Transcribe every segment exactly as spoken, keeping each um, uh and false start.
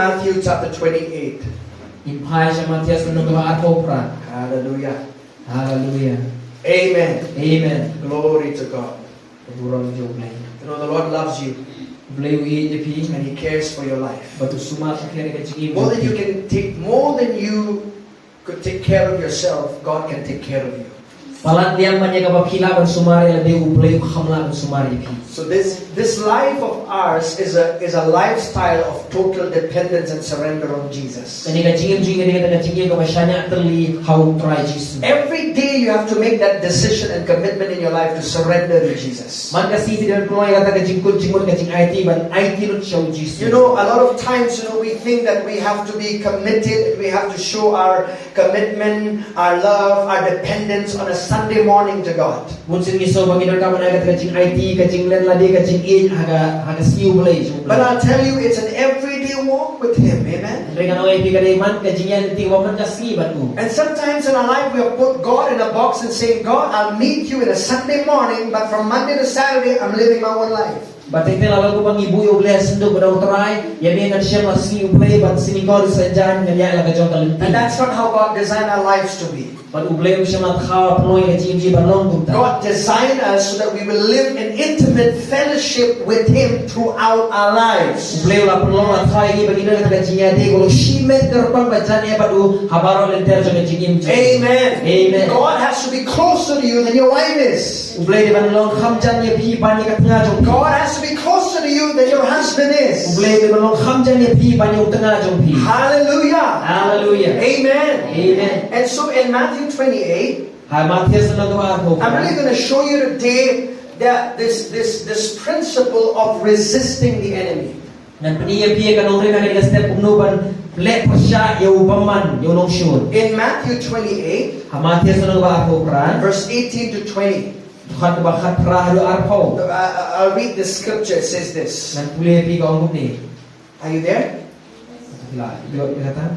Matthew chapter twenty-eight. Ngin phai sha Mathaios lynnong kaba arphew phra. Hallelujah. Haleluia. Amen. Amen. Glory to God. Ka burom ïa U Blei. You know, the Lord loves you. U Blei u ïeit ïa phi. And He cares for your life. Bad u sumar ïa ka jingim. More than you can take, more than you could take care of yourself, God can take care of you. Palat liang ban ïa kaba phi lah ban sumar ïa lade, U Blei u kham lah ban sumar ïa phi. So this, this life of ours is a, is a lifestyle of total dependence and surrender on Jesus. Kane ka jingim jong ngi ka dei ka jingim kaba shaniah tylli ha U Trai Jisu. Every day you have to make that decision and commitment in your life to surrender to Jesus. Man ka sngi phi dei ban pynlong ïa kata ka jingkut jingmut, ka jingaiti ban aiti lut sha U Jisu. You know, a lot of times, you know, we think that we have to be committed, we have to show our commitment, our love, our dependence on a Sunday morning to God. Bun sien ngi sngew ba ngi donkam ban ai kata ka jingaiti, ka jinglen lade, ka jingïeit ha ka, ha ka sngi U Blei. But I'll tell you, it's an everyday walk with Him. Amen. Hynrei ngan ong ïa phi, ka dei man ka jingïaid lynti kaba man ka sngi bad U. And sometimes in our life, we have put God in a box and saying, "God, I'll meet you in a Sunday morning, but from Monday to Saturday, I'm living my own life." Bad teng teng la long kumba ngi buh ïa U Blei ha sanduk, ba ong, Trai, ïa me ngan shem ha sngi U Blei, bad sngi Kynrad, Saitjaiñ ngan ïaid la ka jong ka lynti. And that's not how God designed our lives to be. Bad U Blei um shym la thaw pynlong ïa ka jingim jong ngi ban long kumta. God designed us so that we will live in intimate fellowship with Him throughout our lives. U Blei u la pynlong, la thaw ïa ngi ba ngin don ha ka jingïadei kaba long shimet kyrpang ba jan eh bad U ha baroh lynter jong ka jingim jong ngi. Amen. Amen. God has to be closer to you than your wife is. U Blei u dei ban long kham jan ïa phi ban ïa ka tnga jong phi. God has to be closer to you than your husband is. U Blei u dei ban long kham jan ïa phi ban ïa u tnga jong phi. Hallelujah. Hallelujah. Amen. Amen. And so in Matthew twenty-eight, ha Mathaios lynnong kaba arphew phra, I'm really gonna show you today that this, this, this principle of resisting the enemy. Ngan pyni ïa phi ïa ka nongrim ha kane ka step kumno ban leh pyrshah ïa u bymman, ïa u nongshun. In Matthew twenty-eight, ha Mathaios lynnong kaba arphew phra, verse eighteen to twenty. Dkhot kaba khatphra haduh arphew. Uh, I, I'll read the scripture. It says this. Ngan pule ïa phi, ka ong kumne. Are you there? Ïa, ïa kata.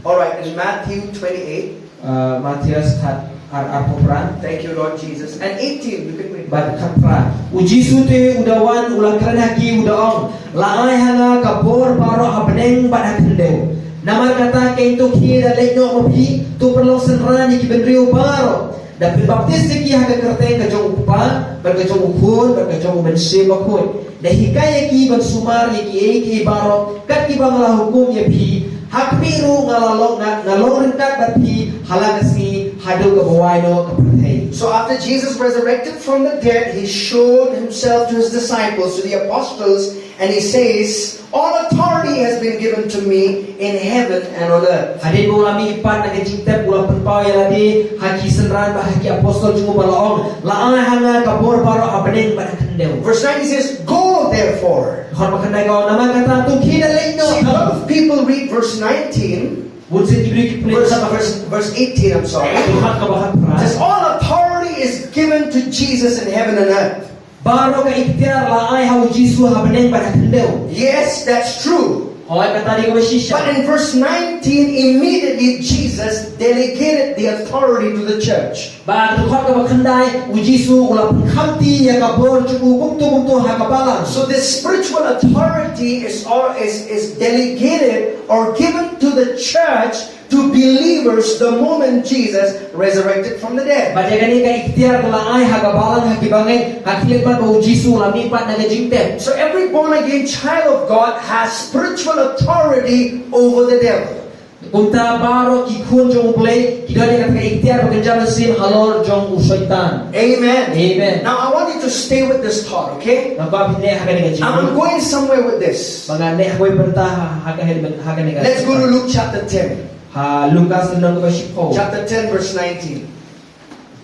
All right, in Matthew twenty-eight. Uh, Mathaios khat ar, arphew phra. Thank you, Lord Jesus. And eighteen, you can read. Bad khatphra. U Jisu te u da wan, u la kren ha ki, u da ong, "La ai ha nga ka bor baroh ha bneng bad ha khyndew. Namar kata, kein to khie da leit noh ma phi, to pynlong synran ïa ki bynriew baroh, da pynbaptis ïa ki ha ka kyrteng ka jong U Kpa, bad ka jong U Khun, bad ka jong U Mynsiem Bakhuid. Da hikai ïa ki ban sumar ïa kiei kiei baroh kat kiba nga la hukum ïa phi. Ha khmih ruh nga la long, nga, nga long ryngkat bad phi ha la ka sngi haduh kaba wai noh ka pyrthei." So after Jesus resurrected from the dead, He showed Himself to His disciples, to the apostles, and He says, "All authority has been given to me in heaven and on earth." Hadien ba u la mih pat na ka jingtep, u la pynpaw ïa lade ha ki synran bad ha ki apostol jong u bad u la ong, "La ai ha nga ka bor baroh ha bneng bad ha khyndew." Verse nine says, "Go therefore." Dkhot ba khyndai ka ong, "Namar kata, to khie da leit noh." See, a lot of people read verse nineteen. Bun sien ki briew ki pule, verse, verse, verse eighteen, I'm sorry. Dkhot kaba khatphra. Says, "All authority is given to Jesus in heaven and earth." Baroh ka iktiar la ai ha u Jisu ha bneng bad ha khyndew. Yes, that's true. Hooid, kata dei kaba shisha. But in verse nineteen, immediately Jesus delegated the authority to the church. Bad ha dkhot kaba khyndai, u Jisu u la pynkhamti ïa ka bor jong u kumto kumto ha ka balang. So this spiritual authority is, or is, is delegated or given to the church, to believers the moment Jesus resurrected from the dead. Bad ïa kane ka iktiar ka la ai ha ka balang ha ki bangeit, ha khlieh pat ba u Jisu u la mih pat na ka jingtep. So every born again child of God has spiritual authority over the devil. Kumta baroh ki khun jong u Blei ki don ïa kata ka iktiar ba kynja mynsiem halor jong u Soitan. Amen. Amen. Now I want you to stay with this thought, okay? Nga kwah phi neh ha kane ka jingmut. I'm going somewhere with this. Ba ngan neh ha kawei pat ha, ha kane, ha kane ka. Let's go to Luke chapter ten. Ha Lukas lynnong kaba shiphew. Chapter ten, verse nineteen.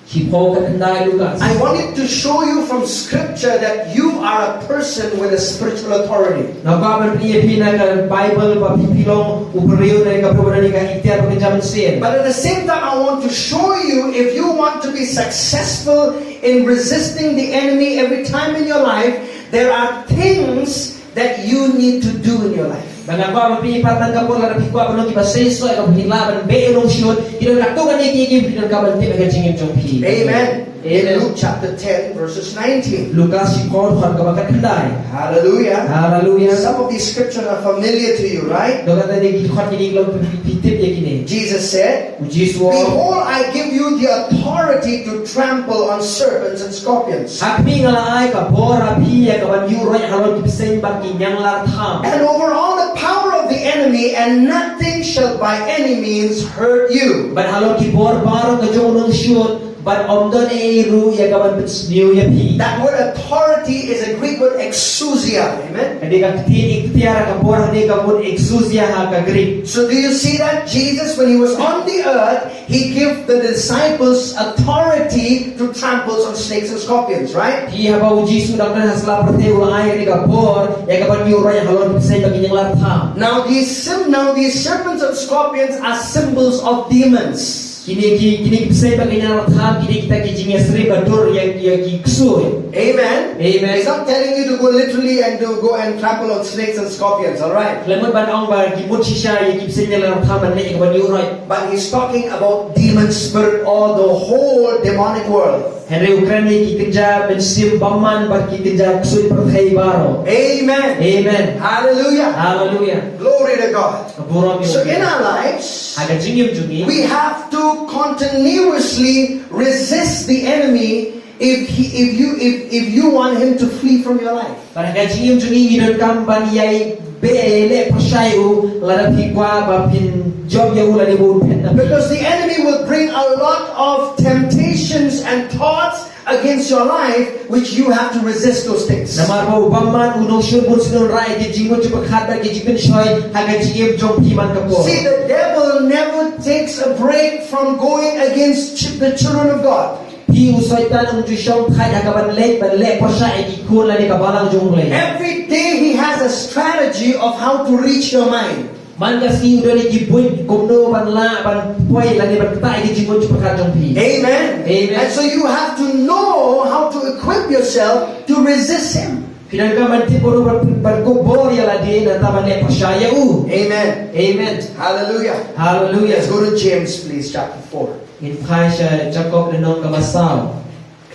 Shiphew, khatkhyndai Lukas. I wanted to show you from scripture that you are a person with a spiritual authority. Nga kwah ban pyni ïa phi na ka Baibl ba phi, phi long u briew ne ka briew ne ka iktiar ba kynja mynsiem. But at the same time, I want to show you, if you want to be successful in resisting the enemy every time in your life, there are things that you need to do in your life. Bad nga kwah ban pyni pat tang ka por lada phi kwah ban long kiba seisoh, kiba phi lah ban beh ïa u nongshun, ki don katto katne ki, ki phi donkam ban tip ha ka jingim jong phi. Amen. Amen. In Luke chapter ten, verses nineteen. Lukas shi kor, dkhot kaba khatkhyndai. Hallelujah. Hallelujah. Some of these scriptures are familiar to you, right? Don katne ki dkhot kine ki long phi tip ïa kine. Jesus said, U Jisu u ong, "Behold, I give you the authority to trample on serpents and scorpions." Ha khmih, nga la ai ka bor ha phi ïa ka ban ïuh roit halor ki bseiñ bad ki ñianglar tham. "And over all the power of the enemy, and nothing shall by any means hurt you." Bad halor ki bor baroh ka jong u nongshun, bad ym don ei ei ruh ïa ka ban pynsniew ïa phi. That word authority is a Greek word exousia. Amen. Hadien ka ktien iktiar, ka bor hadien ka mut exousia ha ka Greek. So do you see that Jesus, when he was on the earth, he gave the disciples authority to trample on snakes and scorpions, right? Phi, haba u Jisu u dang don ha sla pyrthei, u la ai ïa ka bor ïa ka ban ïuh roit halor ki bseiñ bad ki ñianglar tham. Now these sim- now these serpents and scorpions are symbols of demons. Kine ki, kine ki bseiñ bad ki ñianglar tham, kine kita ki jingïasyriem ba dur ïa, ïa ki ksuid. Amen. Amen. He's not telling you to go literally and to go and trample on snakes and scorpions, all right? Khlem mut ban ong ba ki mut shisha ïa ki bseiñ ñianglar tham ban leh ïa ka ban ïuh roit. But he's talking about demon spirit or the whole demonic world. Hynrei u kren ïa ki kynja mynsiem bymman bad ki kynja ksuid pyrthei baroh. Amen. Amen. Hallelujah. Hallelujah. Glory to God. Ka burom ïa u. So in our lives, ha ka jingim jong ngi, we have to continuously resist the enemy if he, if you, if, if you want him to flee from your life. Bad ha ka jingim jong ngi, ngi donkam ban ïai beh, ïai leh pyrshah ïa u lada phi kwah ba phin jop ïa u lane ba un phet na phi. Because the enemy will bring a lot of temptations and thoughts against your life, which you have to resist those things. Namar ba u bymman, u nongshun, un sngewrah ïa ki jingmut jingpyrkhat bad ki jingpynshoi ha ka jingim jong phi man ka por. See, the devil never takes a break from going against ch- the children of God. Phi, u Soitan um ju shong thait ha ka ban leh, ban leh pyrshah ïa ki khun lane ka balang jong U Blei. Every day he has a strategy of how to reach your mind. Man ka sngi u don ïa ki buit kumno ban lah ban poi lane ban ktah ïa ki jingmut jingpyrkhat jong phi. Amen. Amen. And so you have to know how to equip yourself to resist him. Phi donkam ban tip kumno ban, ban kup bor ïa lade nangta ban leh pyrshah ïa u. Amen. Amen. Hallelujah. Hallelujah. Let's go to James, please, chapter four. Ngin phai sha Jakob lynnong kaba saw.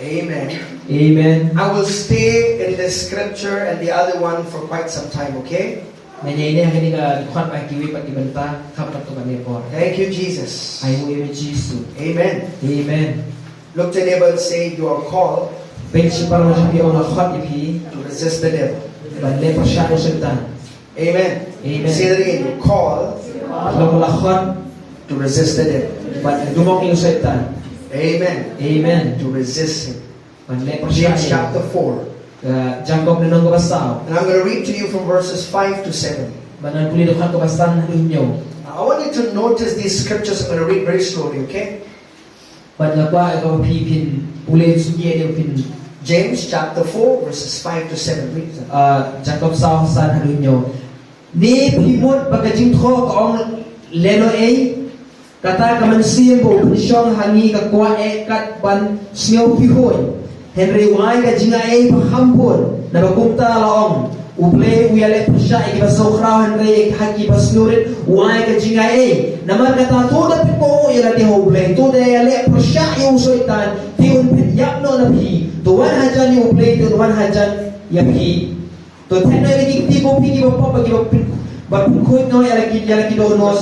Amen. Amen. I will stay in this scripture and the other one for quite some time, okay? Ngan ïaineh ha kane ka dkhot bad kiwei pat ki bynta kham pat ka ban ïa por. Thank you, Jesus. Ai nguh ïa me Jisu. Amen. Amen. Look to your neighbor and say, "You are called." Peit sha para bangeit, ong, la khot ïa phi to resist the devil. Ban leh pyrshah ïa u Soitan. Amen. Amen. Say that again. You're called, ong, la khot, to resist the devil. Ban dumok ïa u Soitan. Amen. Amen. To resist him. Ban leh pyrshah ïa u. James chapter four. Uh, Jakob lynnong kaba saw. And I'm gonna read to you from verses five to seven. Bad ngan pule dkhot kaba san haduh hynñiew. Now, I want you to notice these scriptures. I'm gonna read very slowly, okay? Bad nga kwah ïa kaba phi phin pule suki ïa phin. James chapter four, verses five to seven. Read, sir. Uh, Jakob saw, san haduh hynñiew. Ne phi mut ba ka jingthoh ka ong lehnohei? Kata ka mynsiem ba u pynshong ha ngi ka kwah eh kat ban sngew pyrhuh. Hynrei u ai ka jingaiei ba kham bun. Naba kumta la ong, U Blei u ïaleh pyrshah ïa kiba sngewkhraw, hynrei ha kiba sngewrit u ai ka jingaiei. Namar kata, to da pynkohnguh ïa lade ha U Blei, to da ïaleh pyrshah ïa u Soitan, te un pynïap noh na phi. To wan hajan ïa U Blei, te un wan hajan ïa phi. To theh noh ïa la ki kti ko phi kiba pop, ba kiba pyn, ba pynkhuid noh ïa la ki, ïa la ki dohnud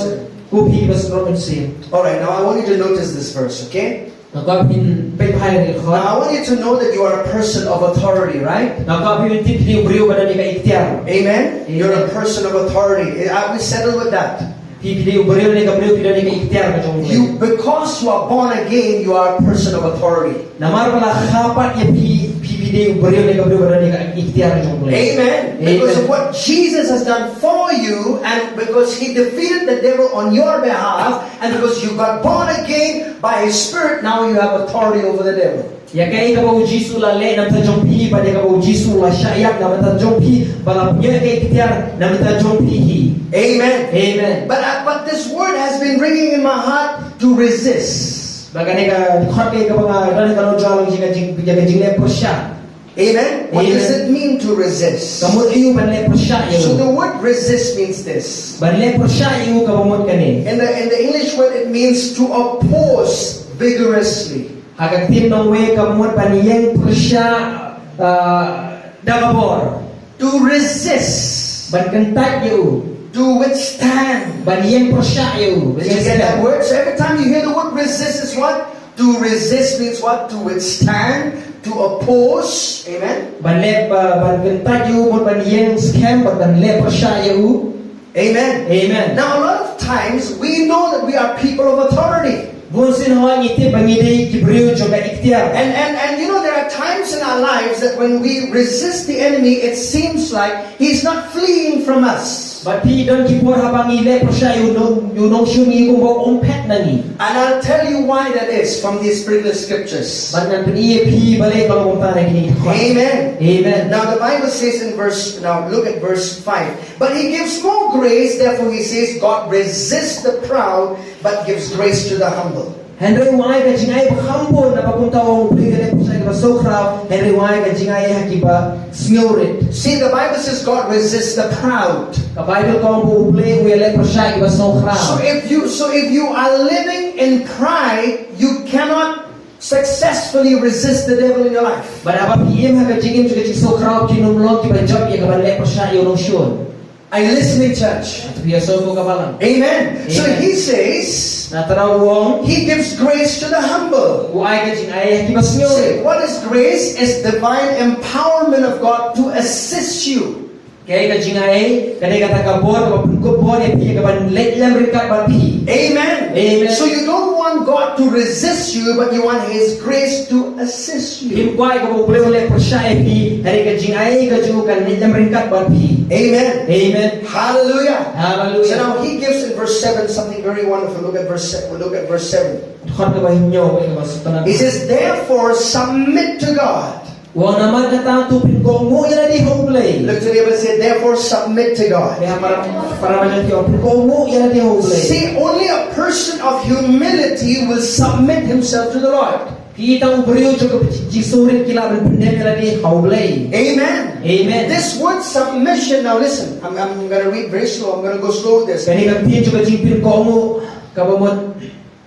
ko phi kiba sngewrit mynsiem. All right, now I want you to notice this verse, okay? Nga kwah phin peit bha ïa kane ka dkhot. Now, I want you to know that you are a person of authority, right? Nga kwah phin tip phi dei u briew ba don ïa ka iktiar. Amen? Amen. You're a person of authority. Are we settled with that? Phi, phi dei u briew ne ka briew ba don ïa ka iktiar ka jong U Blei. You, because you are born again, you are a person of authority. Namar ba la kha pat ïa phi, phi, phi dei u briew ne ka briew ba don ïa ka iktiar ka jong U Blei. Amen. Amen. Because of what Jesus has done for you, and because he defeated the devil on your behalf, and because you got born again by his Spirit, now you have authority over the devil. Ïa kaei kaba u Jisu u la leh na bynta jong phi, bad ïa kaba u Jisu u la shah ïap na bynta jong phi, ba la pynïoh ïa ka iktiar na bynta jong phi hi. Amen. Amen. But, uh, but this word has been ringing in my heart to resist. Bad kane ka dkhot kaei kaba nga don ha ka longïing jong nga, ka jing, ka jingleh pyrshah. Amen. What does it mean to resist? Ka mut aïu ban leh pyrshah ïa u? So the word resist means this. Ban leh pyrshah ïa u kaba mut kane. In the, in the English word, it means to oppose vigorously. Ha ka ktien nongwei ka mut ban ïeng pyrshah, ah, da ka bor. To resist. Ban kyntait ïa u. To withstand. Ban ïeng pyrshah ïa u. Did you get that word? So every time you hear the word resist is what? To resist means what? To withstand, to oppose. Amen. Ban leh, ah, ban kyntait ïa u, ban, ban ïeng skhem, ban, ban leh pyrshah ïa u. Amen. Amen. Now, a lot of times we know that we are people of authority. Bun sien hooid ngi tip ba ngi dei ki briew jong ka iktiar. And, and, and you know, there are times in our lives that when we resist the enemy, it seems like he's not fleeing from us. Bad phi, don ki por haba ngi leh pyrshah ïa u nong, ïa u nongshun ngi kumba um phet na ngi. And I'll tell you why that is from these particular scriptures. Bad ngan pyni ïa phi balei ba kumta na kine ki dkhot. Amen. Amen. Now the Bible says in verse, now look at verse five. But he gives more grace, therefore he says, God resists the proud, but gives grace to the humble. Hynrei u ai ka jingai ba kham bun, naba kumta u ong, U Blei u leh pyrshah ïa kiba sngewkhraw, hynrei u ai ka jingai ha kiba sngewrit. See, the Bible says God resists the proud. Ka Baibl ka ong ba U Blei u ïaleh pyrshah ïa kiba sngewkhraw. So if you, so if you are living in pride, you cannot successfully resist the devil in your life. Bad haba phi im ha ka jingim jong ka jingsngewkhraw, phin ym long kiba jop ïa kaban leh pyrshah ïa u nongshun. Are you listening, church? Phi ïohsngew ko ka balang? Amen. So Amen. He says, Na tang u ong, he gives grace to the humble. U ai ka jingai ha kiba sngewrit. See, what is grace? Is divine empowerment of God to assist you. Kaei ka jingai? Ka dei kata ka bor, kaba pynkup bor ïa phi kaban leit lem ryngkat bad phi. Amen. Amen. So you don't want God to resist you, but you want his grace to assist you. Phim kwah ïa kaba U Blei u leh pyrshah ïa phi, hynrei ka jingai ka jong u kan leit lem ryngkat bad phi. Amen. Amen. Hallelujah. Hallelujah. So now he gives in verse seven something very wonderful. Look at verse seven. Look at verse seven. Dkhot kaba hynñiew, kaba sngewtynnat. He says, "Therefore submit to God." U ong, namar kata to pynkohnguh ïa lade ha U Blei. Look to the neighbor and say, "Therefore submit to God." Ïa para, para marjan, to pynkohnguh ïa lade ha U Blei. See, only a person of humility will submit himself to the Lord. Ki tang u briew jong ka jingsngewrit ki lah ban pyndem ïa lade ha U Blei. Amen. Amen. This word submission, now listen, I'm, I'm gonna read very slow, I'm gonna go slow with this. Kane ka ktien jong ka jingpynkohnguh, kaba mut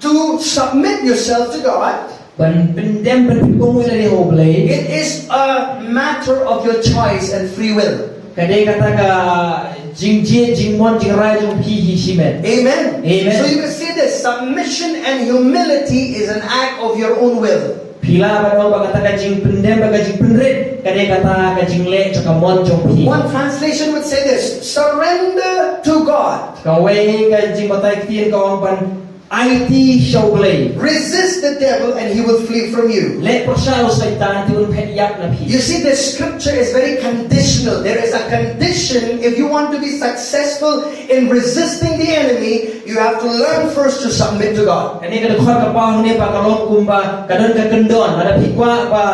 To submit yourself to God, ban pyndem, ban pynkohnguh ïa lade ha U Blei, it is a matter of your choice and free will. Ka dei kata ka jingjied, jingmon, jingrai jong phi hi shimet. Amen. Amen. So you can see this, submission and humility is an act of your own will. Phi lah ban ong ba kata ka jingpyndem bad ka jingpynrit ka dei kata ka jingleh jong ka mon jong phi. One translation would say this, surrender to God. Kawei ka jingbatai ktien ka ong ban aiti sha U Blei. Resist the devil and he will flee from you. Leh pyrshah ïa u Soitan, te un phet ïap na phi. You see, this scripture is very conditional. There is a condition. If you want to be successful in resisting the enemy, you have to learn first to submit to God. Kane ka dkhot ka paw hangne ba ka long kumba ka don ka kyndon. Lada phi kwah ba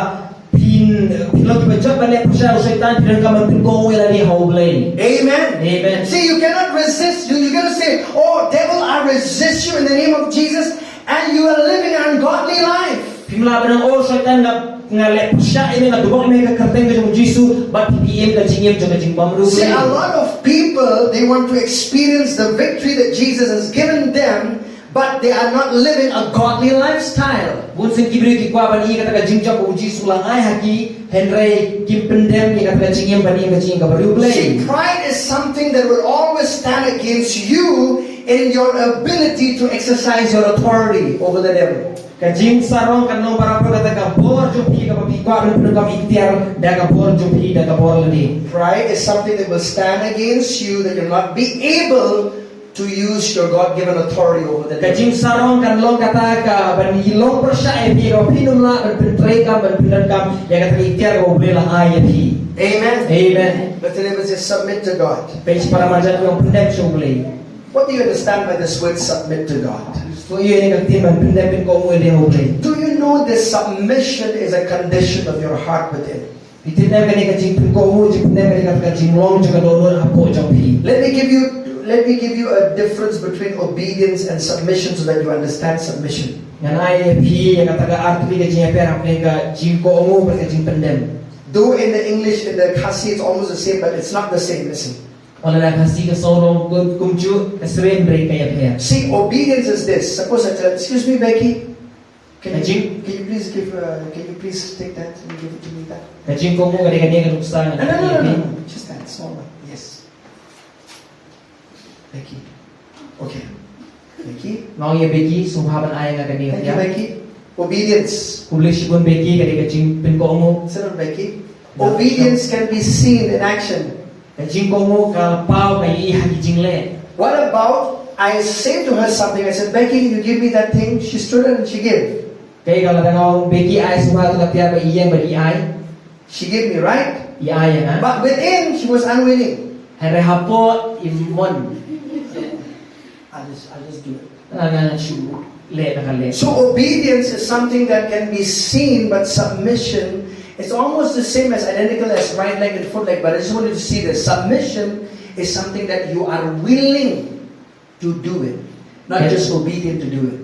phin, phin long kiba jop ban leh pyrshah ïa u Soitan, phi donkam ban pynkohnguh ïa lade ha U Blei. Amen. Amen. See, you cannot resist. You, you gotta say, "Oh, devil, I resist you in the name of Jesus," and you are living an ungodly life. Phim lah ban ong, "Oh Soitan, nga, nga leh pyrshah ïa me, nga dubok ïa me ha ka kyrteng ka jong U Jisu," bad phi im ka jingim jong ka jingbymriewblei. See, a lot of people, they want to experience the victory that Jesus has given them, but they are not living a godly lifestyle. Bun sien ki briew ki kwah ban ïoh ïa kata ka jingjop ba U Jisu u la ai ha ki, hynrei kim pyndem ïa kata ka jingim ban ïoh ïa ka jingim kaba riewblei. See, pride is something that will always stand against you in your ability to exercise your authority over the devil. Ka jingsarong kan long barabor kata ka bor jong phi kaba phi kwah ban pyndonkam iktiar da ka bor jong phi, da ka bor lade. Pride is something that will stand against you, that you'll not be able to use your God-given authority over the devil. Ka jingsarong kan long kata ka ban ïalong pyrshah ïa phi, ba phin ym lah ban pyntreikam, ban pyndonkam ïa kata ka iktiar kaba U Blei u la ai ïa phi. Amen. Amen. But then it was just submit to God. Peit, para marjan, ong pyndem sha U Blei. What do you understand by this word submit to God? So ïa kane ka ktien ban pyndem, pynkohnguh ïa U Blei. Do you know this submission is a condition of your heart within? Phi tip ne em, kane ka jingpynkohnguh, jingpyndem, kane ka jinglong jong ka dohnud hapoh jong phi. Let me give you, let me give you a difference between obedience and submission so that you understand submission. Ngan ai ïa phi ïa kata ka artylli ka jingïapher hapdeng ka jingkohnguh bad ka jingpyndem. Though in the English, in the Khasi, it's almost the same, but it's not the same. Listen. Wat la ka Khasi ka sngew long kum, kumjuh, ka syriem, hynrei ka ïapher. See, obedience is this. Suppose I tell, "Excuse me, Becky." Can you, can you please give, uh, can you please take that and give it to me back? Ka jingkohnguh ka dei kane ka nuksa. No, no, no, no, no, no. Just that small one. Yes. Becky. Okay. Becky. Nga ong ïa Becky, sngewbha ban ai nga kane. Thank you, Becky. Obedience. Khublei shibun Becky, ka dei ka jingpynkohnguh. Sit down, Becky. Obedience can be seen in action. Ka jingkohnguh ka paw ka ïohi ha ki jingleh. What about I say to her something? I said, "Becky, you give me that thing." She stood up and she gave. Kaei kaba nga ong, Becky, ai sngewbha ïa ka tiar ba ïeng ba i ai. She gave me, right? I ai ïa nga. But within, she was unwilling. Hynrei hapoh i mon. I'll just, I'll just do it. Nga, nga shu leh, nga leh. So obedience is something that can be seen, but submission is almost the same as identical as right leg and foot leg, but I just wanted to see this. Submission is something that you are willing to do it, not just obedient to do it.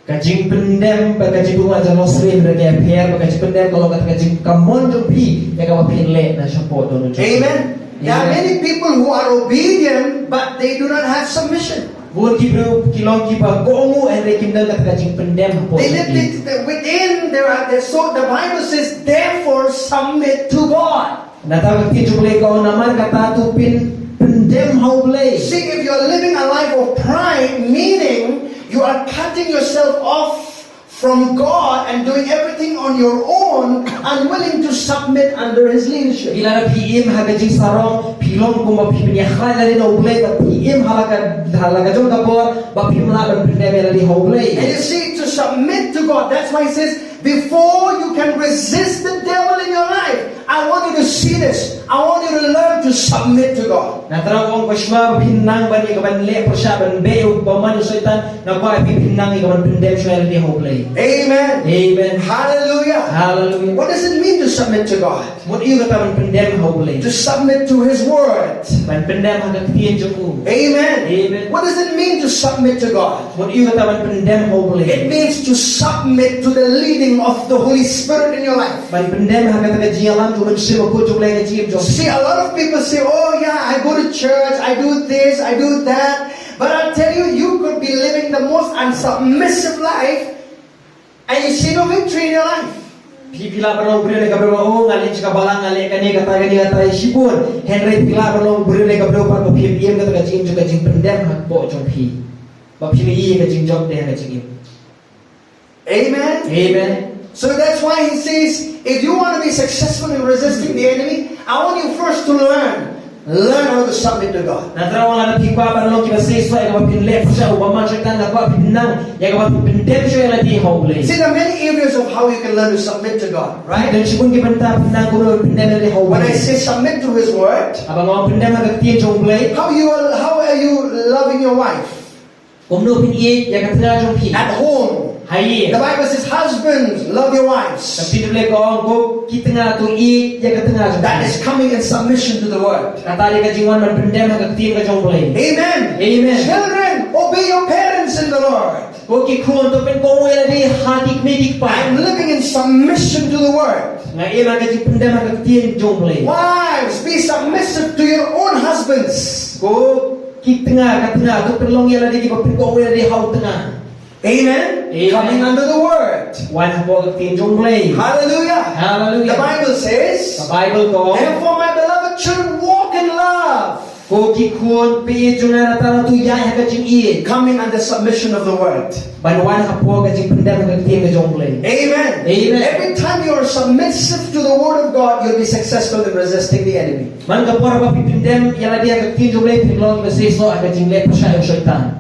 Ka jingpyndem bad ka jingpynwad jong u Lord Sri Ram ka pher, bad ka jingpyndem ka long kata ka jing, ka mon jong phi ïa kaba phin leh na shapoh dohnud jong phi. Amen. There are many people who are obedient, but they do not have submission. Bun ki briew ki long kiba kohnguh hynrei kim don kata ka jingpyndem hapoh jong ki. They, they, they, within there are, they, so the Bible says, "Therefore submit to God." Nangta ka ktien jong U Blei ka ong, namar kata to pyn, pyndem ha U Blei. See, if you are living a life of pride, meaning you are cutting yourself off from God and doing everything on your own, unwilling to submit under His leadership. Phi lada phi im ha ka jingsarong, phi long kumba phi pynïakhun ïa lade na U Blei, bad phi im ha la ka, ha la ka jong ka por ba phim lah ban pyndem ïa lade ha U Blei. And you see, to submit to God, that's why He says, "Before you can resist the devil in your life, I want you to see this. I want you to learn to submit to God." Nangta u ong, ba shuwa ba phin nang ban ïa kaban leh pyrshah ban beh ïa u bymman u Soitan, nga kwah ïa phi phin nang ïa kaban pyndem shuwa ïa lade ha U Blei. Amen. Amen. Hallelujah. Hallelujah. What does it mean to submit to God? Mut aïu kata ban pyndem ha U Blei? To submit to His word. Ban pyndem ha ka ktien jong u. Amen. Amen. What does it mean to submit to God? Mut aïu kata ban pyndem ha U Blei? It means to submit to the leading of the Holy Spirit in your life. Ban pyndem ha kata ka jingïalam jong u Mynsiem Bakhuid jong U Blei ha ka jingim jong. See, a lot of people say, "Oh yeah, I go to church, I do this, I do that." But I'll tell you, you could be living the most unsubmissive life and you see no victory in your life. Phi, phi lah ban long u briew ne ka briew ba, oh, nga leit sha ka balang, nga leh kane kata kane kata, shibun. Hynrei phi lah ban long u briew ne ka briew pat ba phim ïoh ïa kata ka jingim jong ka jingpyndem hapoh jong phi. Ba phim ïoh ïa ka jingjop de ha ka jingim. Amen. Amen. So that's why He says, if you want to be successful in resisting the enemy, I want you first to learn. Learn how to submit to God. Nangta u ong, lada phi kwah ban long kiba seisoh ïa kaba phin leh pyrshah u bymman Soitan, nga kwah phi phin nang ïa kaba phin pyndem shuwa ïa lade ha U Blei. See, there are many areas of how you can learn to submit to God, right? Don shibun ki bynta phin nang kumno ban pyndem ïa lade ha U Blei. When I say submit to His word, haba nga ong pyndem ha ka ktien jong U Blei, how you are, how are you loving your wife? Kumno phin ïeit ïa ka tnga jong phi? At home. Ha ïing. The Bible says, "Husbands, love your wives." Ka ktien U Blei ka ong, ko ki tnga to ïeit ïa ka tnga jong phi. That is coming in submission to the word. Kata dei ka jingwan ban pyndem ha ka ktien ka jong U Blei. Amen. Amen. Children, obey your parents in the Lord. Ko ki khun to pynkohnguh ïa lade ha ki kmie ki kpa. I'm living in submission to the word. Nga im ha ka jingpyndem ha ka ktien jong U Blei. Wives, be submissive to your own husbands. Ko ki tnga, ka tnga, to pynlong ïa lade kiba pynkohnguh ïa lade ha u tnga. Amen. Amen. Coming under the word. Wan hapoh ka ktien jong U Blei. Hallelujah. Hallelujah. The Bible says, ka Baibl ka ong, "Therefore, my beloved children, walk in love." Ko ki khun ba ïeit jong nga, nangta to ïaid ha ka jingïeit. Coming under submission of the word. Ban wan hapoh ka jingpyndem ha ka ktien ka jong U Blei. Amen. Amen. Every time you are submissive to the word of God, you'll be successful in resisting the enemy. Man ka por ba phi pyndem ïa lade ha ka ktien jong U Blei, phin long kiba seisoh ha ka jingleh pyrshah ïa u Soitan.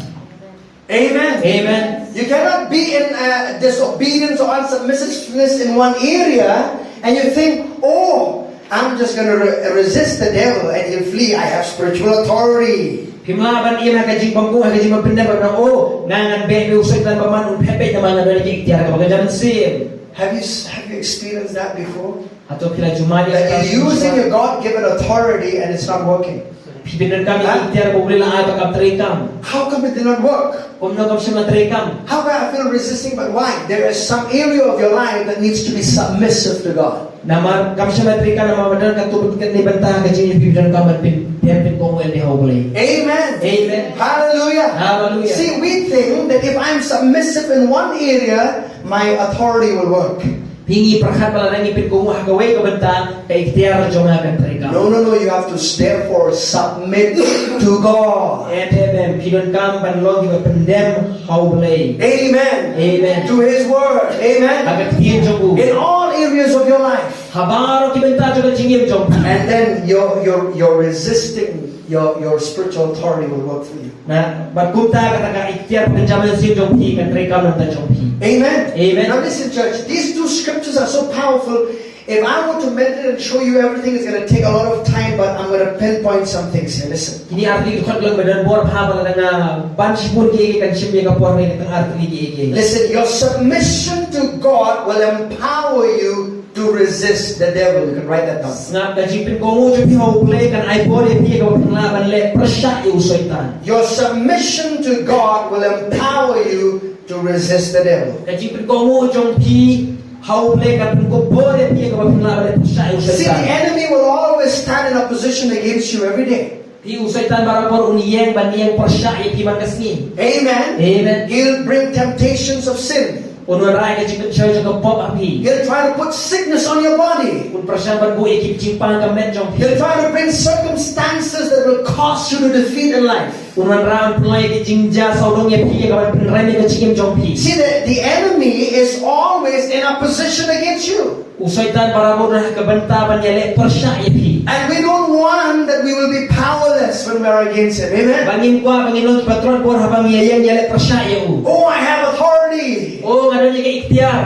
Amen. Amen. You cannot be in, uh, disobedience or unsubmissiveness in one area and you think, "Oh, I'm just gonna re-, resist the devil and he'll flee. I have spiritual authority." Phim lah ban im ha ka jingbymkohnguh, ha ka jingbym pyndem, ban ong, "Oh, nga ngan beh ïa u Soitan bymman, un phet beit namar nga don ïa ka iktiar kaba kynja mynsiem." Have you s-, have you experienced that before? Hato phi la ju mad ïa kata? That you're using your God-given authority and it's not working. Phi pyndonkam ïa ka iktiar ba U Blei u la ai bad kam treikam. How come it did not work? Kumno kam shym la treikam? How come I feel resisting, but why? There is some area of your life that needs to be submissive to God. Namar kam shym la treikam namar ba don katto katne bynta ha ka jingim phi pyndonkam ban pyn, pyn, pynkohnguh ïa lade ha U Blei. Amen. Amen. Hallelujah. Hallelujah. See, we think that if I I'm submissive in one area, my authority will work. Phi ngi pyrkhat ba lada ngi pynkohnguh ha kawei ka bynta, ka iktiar jong nga kan treikam. No, no, no, you have to therefore submit to God. Em, em, em, phi donkam ban long kiba pyndem ha U Blei. Amen. Amen. To his word. Amen. Ha ka ktien jong u. In all areas of your life. Ha baroh ki bynta jong ka jingim jong phi. And then your, your, your resisting, your, your spiritual authority will work for you. Na, bad kumta kata ka iktiar pynjam mynsiem jong phi kan treikam na ka bynta jong phi. Amen. Amen. Now listen, church, these two scriptures are so powerful. If I were to meditate and show you everything, it's gonna take a lot of time, but I'm gonna pinpoint some things here. Listen. Kine ki artylli ki khot lang ba don bor bha, ba lada nga ban shibun kiei kiei kan shim ïa ka por ne, tang artylli kiei kiei. Listen, your submission to God will empower you to resist the devil. You can write that down. Sngap, ka jingpynkohnguh jong phi ha U Blei kan ai bor ïa phi kaba phin lah ban leh pyrshah ïa u Soitan. Your submission to God will empower you to resist the devil. Ka jingpynkohnguh jong phi ha U Blei kan pynkup bor ïa phi kaba phin lah ban leh pyrshah ïa u Soitan. See, the enemy will always stand in opposition against you every day. Te u Soitan barabor un ïeng ban ïeng pyrshah ïa phi man ka sngi. Amen. Amen. He'll bring temptations of sin. Un wanrah ka jingpynshoi jong ka pop ha phi. He'll try to put sickness on your body. Un pyrshang ban buh ïa ki jingpang ka met jong phi. He'll try to bring circumstances that will cause you to defeat in life. Un wanrah, un pynlong ïa ki jingjia sawdong ïa phi, ïa ka ban pynrem ïa ka jingim jong phi. See, the, the enemy is always in opposition against you. U Soitan barabor ha ka bynta ban ïaleh pyrshah ïa phi. And we don't want that we will be powerless when we are against him. Amen. Ba ngim kwah ba ngin long kiba trot bor haba ngi ïeng ïaleh pyrshah ïa u. Oh, I have authority. Oh, nga don ïa ka iktiar.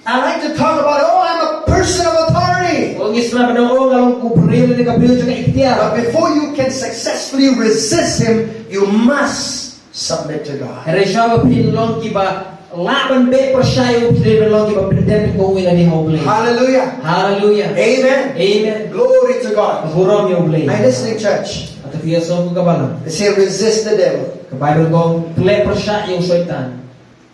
I like to talk about, oh, I'm a person of authority. Oh, ngi sngewbha ban ong, oh, nga long u briew, nga long ka briew jong ka iktiar. But before you can successfully resist him, you must submit to God. Hynrei shuwa ba phin long kiba lah ban beh pyrshah ïa u, phi dei ban long kiba pyndem pynkohnguh ïa lade ha U Blei. Hallelujah. Hallelujah. Amen. Amen. Glory to God. Burom ïa U Blei. Are you listening, church? Hato phi ïohsngew, ko ka balang? They say resist the devil. Ka Baibl ka ong leh pyrshah ïa u Soitan.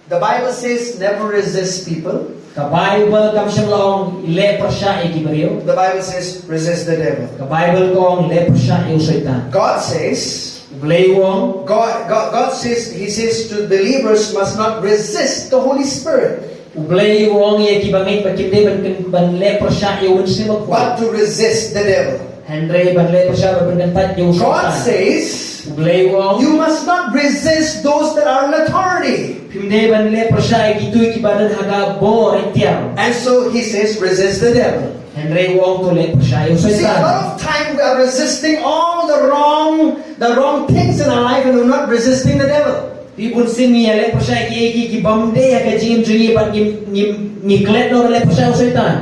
The Bible says never resist people. Ka Baibl kam shym la ong leh pyrshah ïa ki briew. The Bible says resist the devil. Ka Baibl ka ong leh pyrshah ïa u Soitan. God says, U Blei u ong, God, God, God says, he says to believers must not resist the Holy Spirit. U Blei u ong ïa ki bangeit ba kim dei ban, ban leh pyrshah ïa u Mynsiem Bakhuid. But to resist the devil. Hynrei ban leh pyrshah, ban pynkyntang ïa u Soitan. God says, U Blei u ong, you must not resist those that are in authority. Phim dei ban leh pyrshah ïa kito kiba don ha ka bor iktiar. And so he says, resist the devil. Hynrei u ong to leh pyrshah ïa u Soitan. See, a lot of time we are resisting all the wrong, the wrong things in our life and we're not resisting the devil. Te bunsien ngi ïaleh pyrshah ïa kiei kiei ki bym dei ha ka jingim jong ngi bad ngi, ngi, ngi klet noh ban leh pyrshah ïa u Soitan.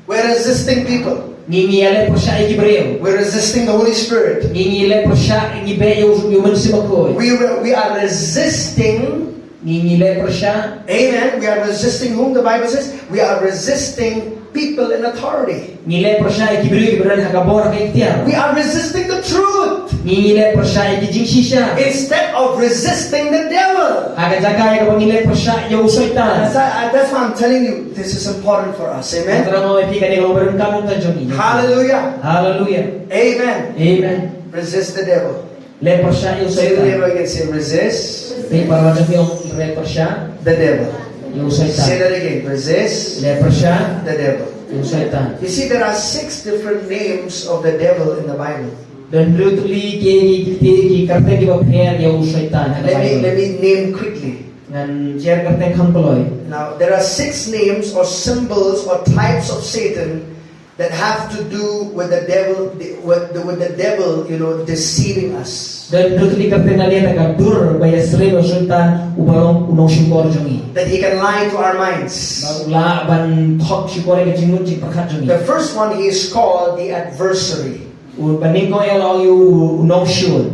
We're resisting people. Ngi, ngi ïaleh pyrshah ïa ki briew. We're resisting the Holy Spirit. Ngi, ngi leh pyrshah, ngi beh ïa u, ïa u Mynsiem Bakhuid. We re-, we are resisting. Ngi, ngi leh pyrshah. Amen. We are resisting whom the Bible says? We are resisting people in authority. Ngi leh pyrshah ïa ki briew kiba don ha ka bor, ha ka iktiar. We are resisting the truth. Ngi, ngi leh pyrshah ïa ki jingshisha. Instead of resisting the devil. Ha ka jaka ïa kaba ngi leh pyrshah ïa u Soitan. That's, I, I, that's why I'm telling you, this is important for us. Amen. Nga thrang ong ïa phi kane ka long ba donkam na ka bynta jong ngi. Hallelujah. Hallelujah. Amen. Amen. Resist the devil. Leh pyrshah ïa u Soitan. Say the devil again, say resist. Peit para jong phi, ong leh pyrshah. The devil. Ïa u Soitan. Say that again, resist. Leh pyrshah. The devil. Ïa u Soitan. You see, there are six different names of the devil in the Bible. Don hynriew tylli ki, ki, ki, ki kyrteng kiba pher ïa u Soitan ha ka Bible. Let me, let me name quickly. Ngan share kyrteng kham kloi. Now, there are six names or symbols or types of Satan that have to do with the devil, the, with the, with the devil, you know, deceiving us. Don hynriew tylli ki kyrteng na ka liang ka dur ba ïasyriem ïa u Soitan uba long u nongshukor jong ngi. That he can lie to our minds. Ba u lah ban thok shukor ïa ka jingmut jingpyrkhat jong ngi. The first one, he is called the adversary. Uba nyngkong ïa u la ong ïa u u nongshun.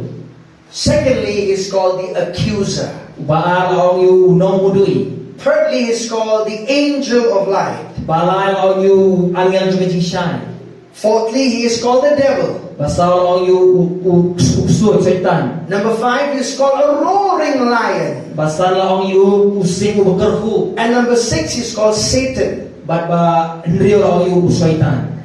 Secondly, he is called the accuser. Uba ar la ong ïa u u nongmudui. Thirdly, he is called the angel of light. Ba lai la ong ïa u angel jong ka jingshai. Fourthly, he is called the devil. Ba saw la ong ïa u u, u ksuid Soitan. Number five, he is called a roaring lion. Ba san la ong ïa u u sing uba kyrhuh. And number six, he is called Satan. Bad ba hynriew la ong ïa u u Soitan.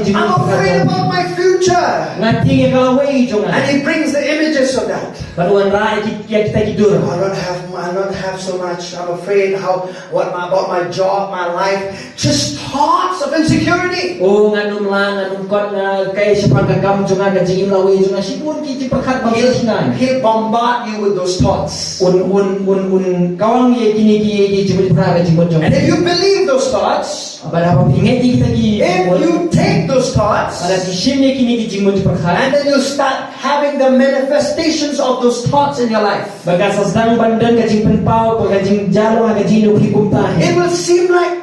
ki jingmut. I'm afraid about my future. Nga tieng ïa ka lawei jong nga. And he brings the images of that. Bad u wanrah ïa ki, ïa kita ki dur. I don't have, I don't have so much. I'm afraid how, what my, about my job, my life. Just thoughts of insecurity. Oh, ngan ym lah, ngan ym kot, nga kaei shaphang ka kam jong nga, ka jingim lawei jong nga, shibun ki jingpyrkhat ba He'll, shisha. he'll bombard you with those thoughts. Un, un, un, un kawang ïa kine ki, ïa ki jingmut, ka jingmut jong nga. And if you believe those thoughts, Bad haba phi ngeit ïa kita ki if jingmut, you take those thoughts, bad phi shim ïa kine ki jingmut jingpyrkhat, and then you start having the manifestations of those thoughts in your life, bad ka sa sdang ban don ka jingpynpaw, ka jingjia long ha ka jingim jong phi kumta hi. it will seem like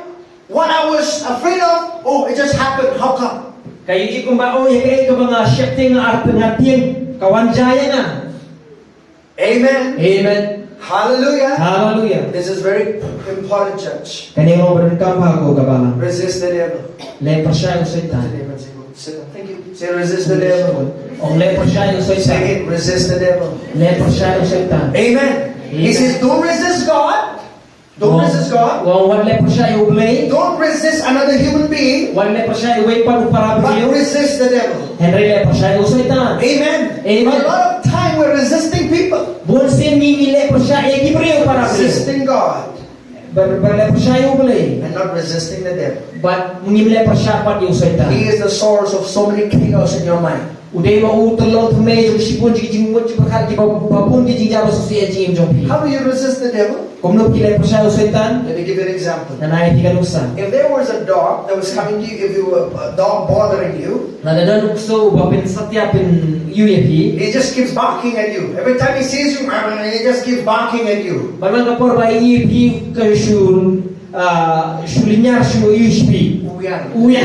what I was afraid of, oh, it just happened. How come? Ka ïohi kumba, oh, ïa kaei kaba nga sheptieng, nga artatien, ka wan jia ïa nga. Amen. Amen. Hallelujah. Hallelujah. This is very important, church. Kane ka long ba donkam bha ko ka balang. Resist the devil. Leh pyrshah ïa u Look at the Soitan. neighbor and say, "Go, sit down." Thank you. Say, "Resist the devil." Ong leh pyrshah ïa u Say Soitan. again, "Resist the devil." Leh pyrshah ïa u Soitan. Amen. He says, "Don't resist God. Don't resist God. Ong wat leh pyrshah ïa u Blei. Don't resist another human being. Wat leh pyrshah ïa uwei pat u para But briew. Resist the devil." Hynrei leh pyrshah ïa u Soitan. Amen. Amen. A lot of time we're resisting people. Bun sien ngi ngi leh pyrshah ïa ki briew para briew. Resisting God. Ba, ba leh pyrshah ïa U Blei. And not resisting the devil. Bad ngim leh pyrshah pat ïa u Soitan. He is the source of so many chaos in your mind. U dei ma u tyllong thymmei jong shibun jong ki jingmut jingpyrkhat kiba, ba bun ki jingjia ba sngewsih ïa jingim jong phi. How do you resist the devil? Kumno phi leh pyrshah ïa u Soitan? Let me give you an example. Ngan ai phi ka nuksa. If there was a dog that was coming to you, if you were a dog bothering you, Lada don u ksew ba pynsatia pynïoh ïa phi. He just keeps barking at you. Every time he sees you, he just keeps barking at you. Bad man ka por ba ïoh ïa phi ka shu, ah, shu lynñiar shu ïoh ïa phi. Uiar. Uiar.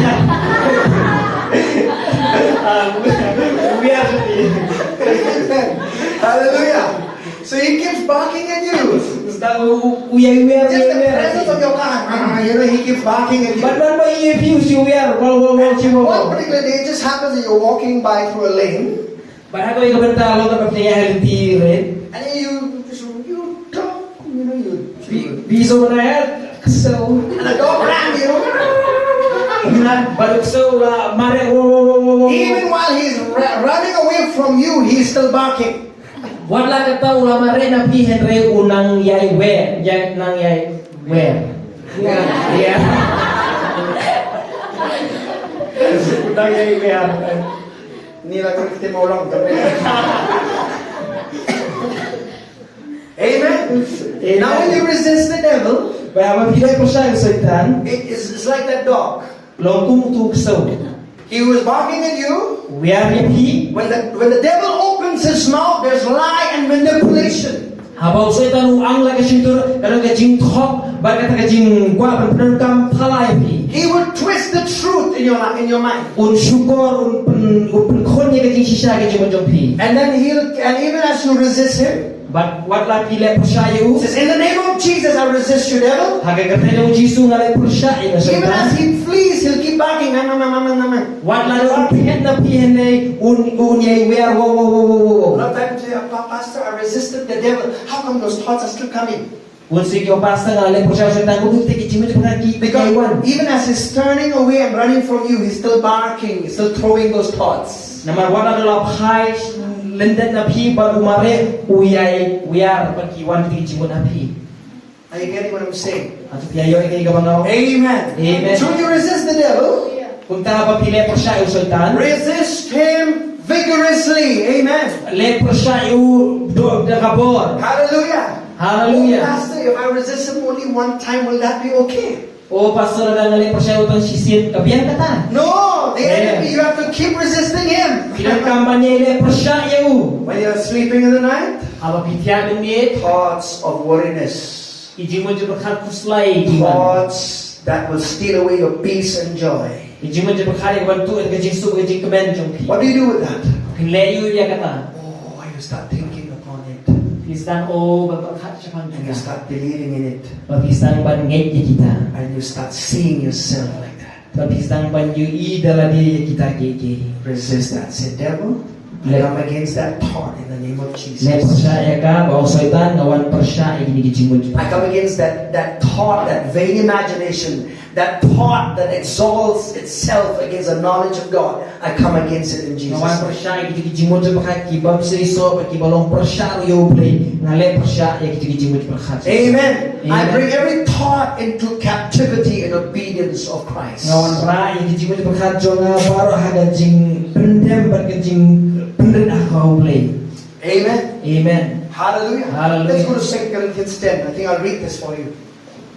Ah, uiar sha phi. Hallelujah. So he keeps barking at you. Sdang u, u, u ïa uiar, just the uiar. Presence of your car. Ah, you know, he keeps barking at you. Bad man ba ïoh ïa phi u shu uiar. Wow, wow, wow, shu wow, wow. One particular day, it just happens that you're walking by through a lane. Bad ha kawei ka bynta long ka bynta ïa ha lynti red. And you, you, you talk, you know, you. Phi, phi shu ïa ksew. And the dog ran, you know. Bad u ksew u la mareh, wow, wow, wow, wow, wow. Even while he's ra-, running away from you, he's still barking. Wat la katta u la mareh na phi hynrei u nang ïai wer, ïai nang ïai wer. Ïa. U nang ïai wer. Ni la ka kti mo long ka. Amen. Amen. Now when you resist the devil, ba haba phi leh pyrshah ïa u Soitan, it is, it's like that dog. Long kum utu u ksew. He was barking at you. Uiar ïa phi. When the, when the devil opens his mouth, there's lie and manipulation. Haba u Soitan u ang la ka shyntur, ka don ka jingthok bad kata ka jingkwah ban pyndonkam phala ïa phi. He would twist the truth in your li-, in your mind. Un shukor, un pyn, un pynkhun ïa ka jingshisha ka jingmut jong phi. And then he'll, and even as you resist him, Bad wat la phi leh pyrshah ïa u. Says, "In the name of Jesus, I resist you, devil." Ha ka kyrteng jong u Jisu nga leh pyrshah ïa nga Soitan. Even as he flees, he'll keep barking. Nang, nang, nang. Wat la u phet na phi hynrei un, un ïai uiar, wow, wow, wow. A lot of times we say, "Pa-, Pastor, I resisted the devil. How come those thoughts are still coming?" Bun sien ki ong, Pastor, nga leh pyrshah ïa u Soitan, kumno te ki jingmut jingpyrkhat ki ïai wan. Because even as he's turning away and running from you, he's still barking, he's still throwing those thoughts. Namar wat la u la phai lyndet na phi bad u mareh, u ïai uiar bad ki wan ki jingmut na phi. Are you getting what I'm saying? Hato phi ïohi ïa kaba nga ong? Amen. Amen. So you resist the devil. Kumta haba phi leh pyrshah ïa u Soitan. Resist him vigorously. Amen. Leh pyrshah ïa u da ka bor. Hallelujah. Hallelujah. Oh, Pastor, if I resist him only one time, will that be okay? O Pastor, lada nga leh pyrshah ïa u tang shisien, ka biang kata? No, the enemy, you have to keep resisting him. Phi donkam ban ïai leh pyrshah ïa u. When you're sleeping in the night, haba phi thiah mynmiet, thoughts of worriness. Ki jingmut jingpyrkhat khuslai ki wan. Thoughts that will steal away your peace and joy. Ki jingmut jingpyrkhat ïa ka ban tuh ïa ka jingsuk ka jingkmen jong phi. What do you do with that? Phin leh aïu ïa kata? Oh, you start thinking upon it. Phi sdang, oh, ban pyrkhat shaphang kita. And you start believing in it. Bad phi sdang ban ngeit ïa kita. And you start seeing yourself like that. Bad phi sdang ban ïohi da lade ïa kita kiei kiei. Resist that. Say, "Devil, I come against that thought in the name of Jesus." Leh pyrshah ïa ka, ba u Soitan, nga wan pyrshah ïa kine ki jingmut. I come against that, that thought, that vain imagination, that thought that exalts itself against the knowledge of God. I come against it in Jesus' name. Nga wan pyrshah ïa kine ki jingmut jingpyrkhat ki bym shisha bad ki ba long pyrshah ïa u Blei. Nga leh pyrshah ïa kine ki jingmut jingpyrkhat. Amen. Amen. I bring every thought into captivity in obedience of Christ. Nga wanrah ïa ki jingmut jingpyrkhat jong nga baroh ha ka jingpyndem bad ka jingpynrit ha ka U Blei. Amen. Amen. Hallelujah. Hallelujah. Let's go to Second Corinthians ten. I think I'll read this for you.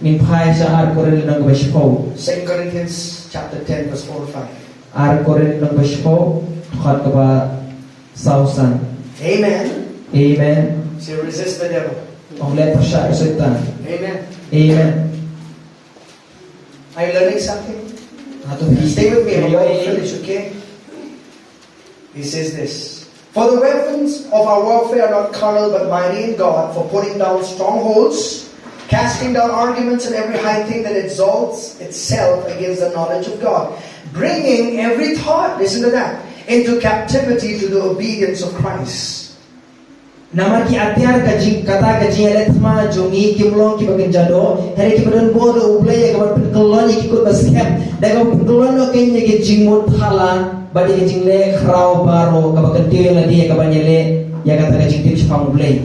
Ngin phai sha Ar Korinth lynnong kaba shiphew. Second Corinthians chapter ten, verse four to five. Ar Korinth lynnong kaba shiphew, dkhot kaba saw san. Amen. Amen. Say, "Resist the devil." Ong leh pyrshah ïa u Soitan. Amen. Amen. Are you learning something? Hato phi, stay with me, I'm about to finish, okay? He says this, "For the weapons of our warfare are not carnal, but mighty in God for pulling down strongholds, casting down arguments and every high thing that exalts itself against the knowledge of God, bringing every thought," listen to that, "into captivity to the obedience of Christ." Namar ki atiar ka jing, kata ka jingïaleh thma jong ngi kim long kiba kynja doh, hynrei kiba don bor da U Blei ïa kaban pynkyllon ïa ki kut ba skhem, da kaba pynkyllon noh kein ïa ki jingmut phala bad ïa ki jingleh khraw baroh, kaba kyntiew ïa lade ïa kaban ïaleh ïa kata ka jingtip shaphang U Blei.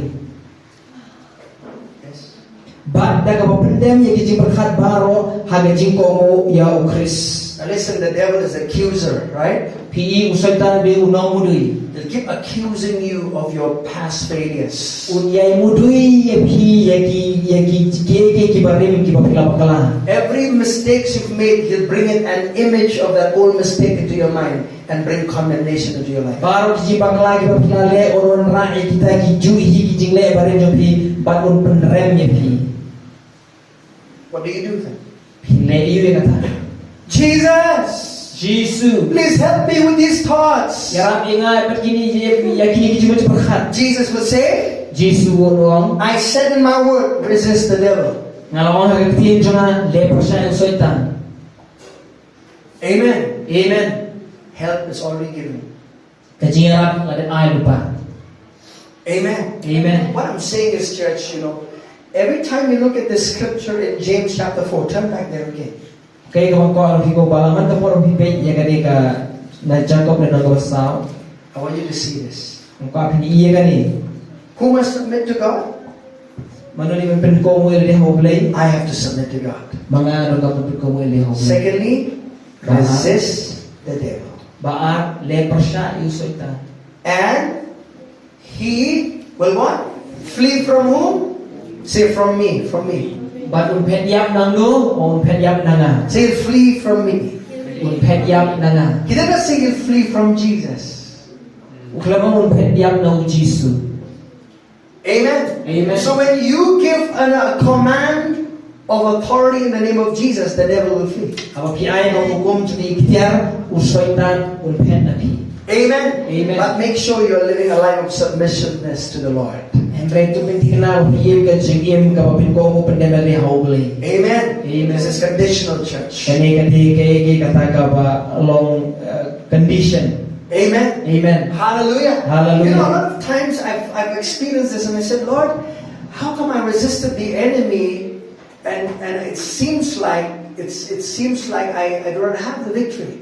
Yes. Bad da kaba pyndem ïa ki jingpyrkhat baroh ha ka jingkohnguh ïa u Khrist. Now listen, the devil is the accuser, right? Phi i u Soitan u dei u nongmudui. He'll keep accusing you of your past failures. Un ïai mudui ïa phi ïa ki, ïa ki, ki, ki, ki barim kiba phi la bakla. Every mistakes you've made, he'll bring in an image of that old mistake into your mind and bring condemnation into your life. Baroh ki jingbakla kiba phi la leh, un wanrah ïa kita ki juh hi ki jingleh barim jong phi bad un pynrem ïa phi. What do you do then? Phi leh aïu ïa kata? Jesus! Jisu. Please help me with these thoughts. Ïarap ïa nga bad kine, ïa, ïa kine ki jingpyrkhat. Jesus will say, Jisu u ong, I said in my word, resist the devil. Nga la ong ha ka ktien jong nga, leh pyrshah ïa u Soitan. Amen. Amen. Help is already given. Ka jingïarap la dep ai lypa. Amen. Amen. What I'm saying is, church, you know, every time you look at the scripture in James chapter four, turn back there again. Kaei kaba nga kwah ruh phi, ko ba la man ka por ruh phi peit ïa kane ka na Jakob lynnong kaba saw. I want you to see this. Nga kwah phin ïohi ïa kane. Who must submit to God? Mano ngi ban pynkohnguh ïa lade ha U Blei? I have to submit to God. Ma nga ruh nga ban pynkohnguh ïa lade ha U Blei. Secondly, Ba ar, resist the devil. Ba ar, leh pyrshah ïa u Soitan. And he will what? Flee from whom? Say, from me, from me. Bad un phet ïap na no? Un phet ïap na nga. Say, flee from me. Un phet ïap na nga. He did not say he'll flee from Jesus. U khlem ong un phet ïap na u Jisu. Amen. Amen. So when you give an, a command of authority in the name of Jesus, the devil will flee. Haba phi ai ka hukum jong ka iktiar, u Soitan un phet na phi. Amen. Amen. But make sure you're living a life of submissiveness to the Lord. Hynrei to pynthikna ba phi im ka jingim kaba pynkohnguh pyndem ïa lade ha U Blei. Amen. Amen. This is conditional, church. Kane ka dei ka, ka, kata kaba long, uh, condition. Amen. Amen. Hallelujah. Hallelujah. You know, a lot of times I've, I've experienced this and I said, Lord, how come I resisted the enemy and, and it seems like it's, it seems like I, I do not have the victory.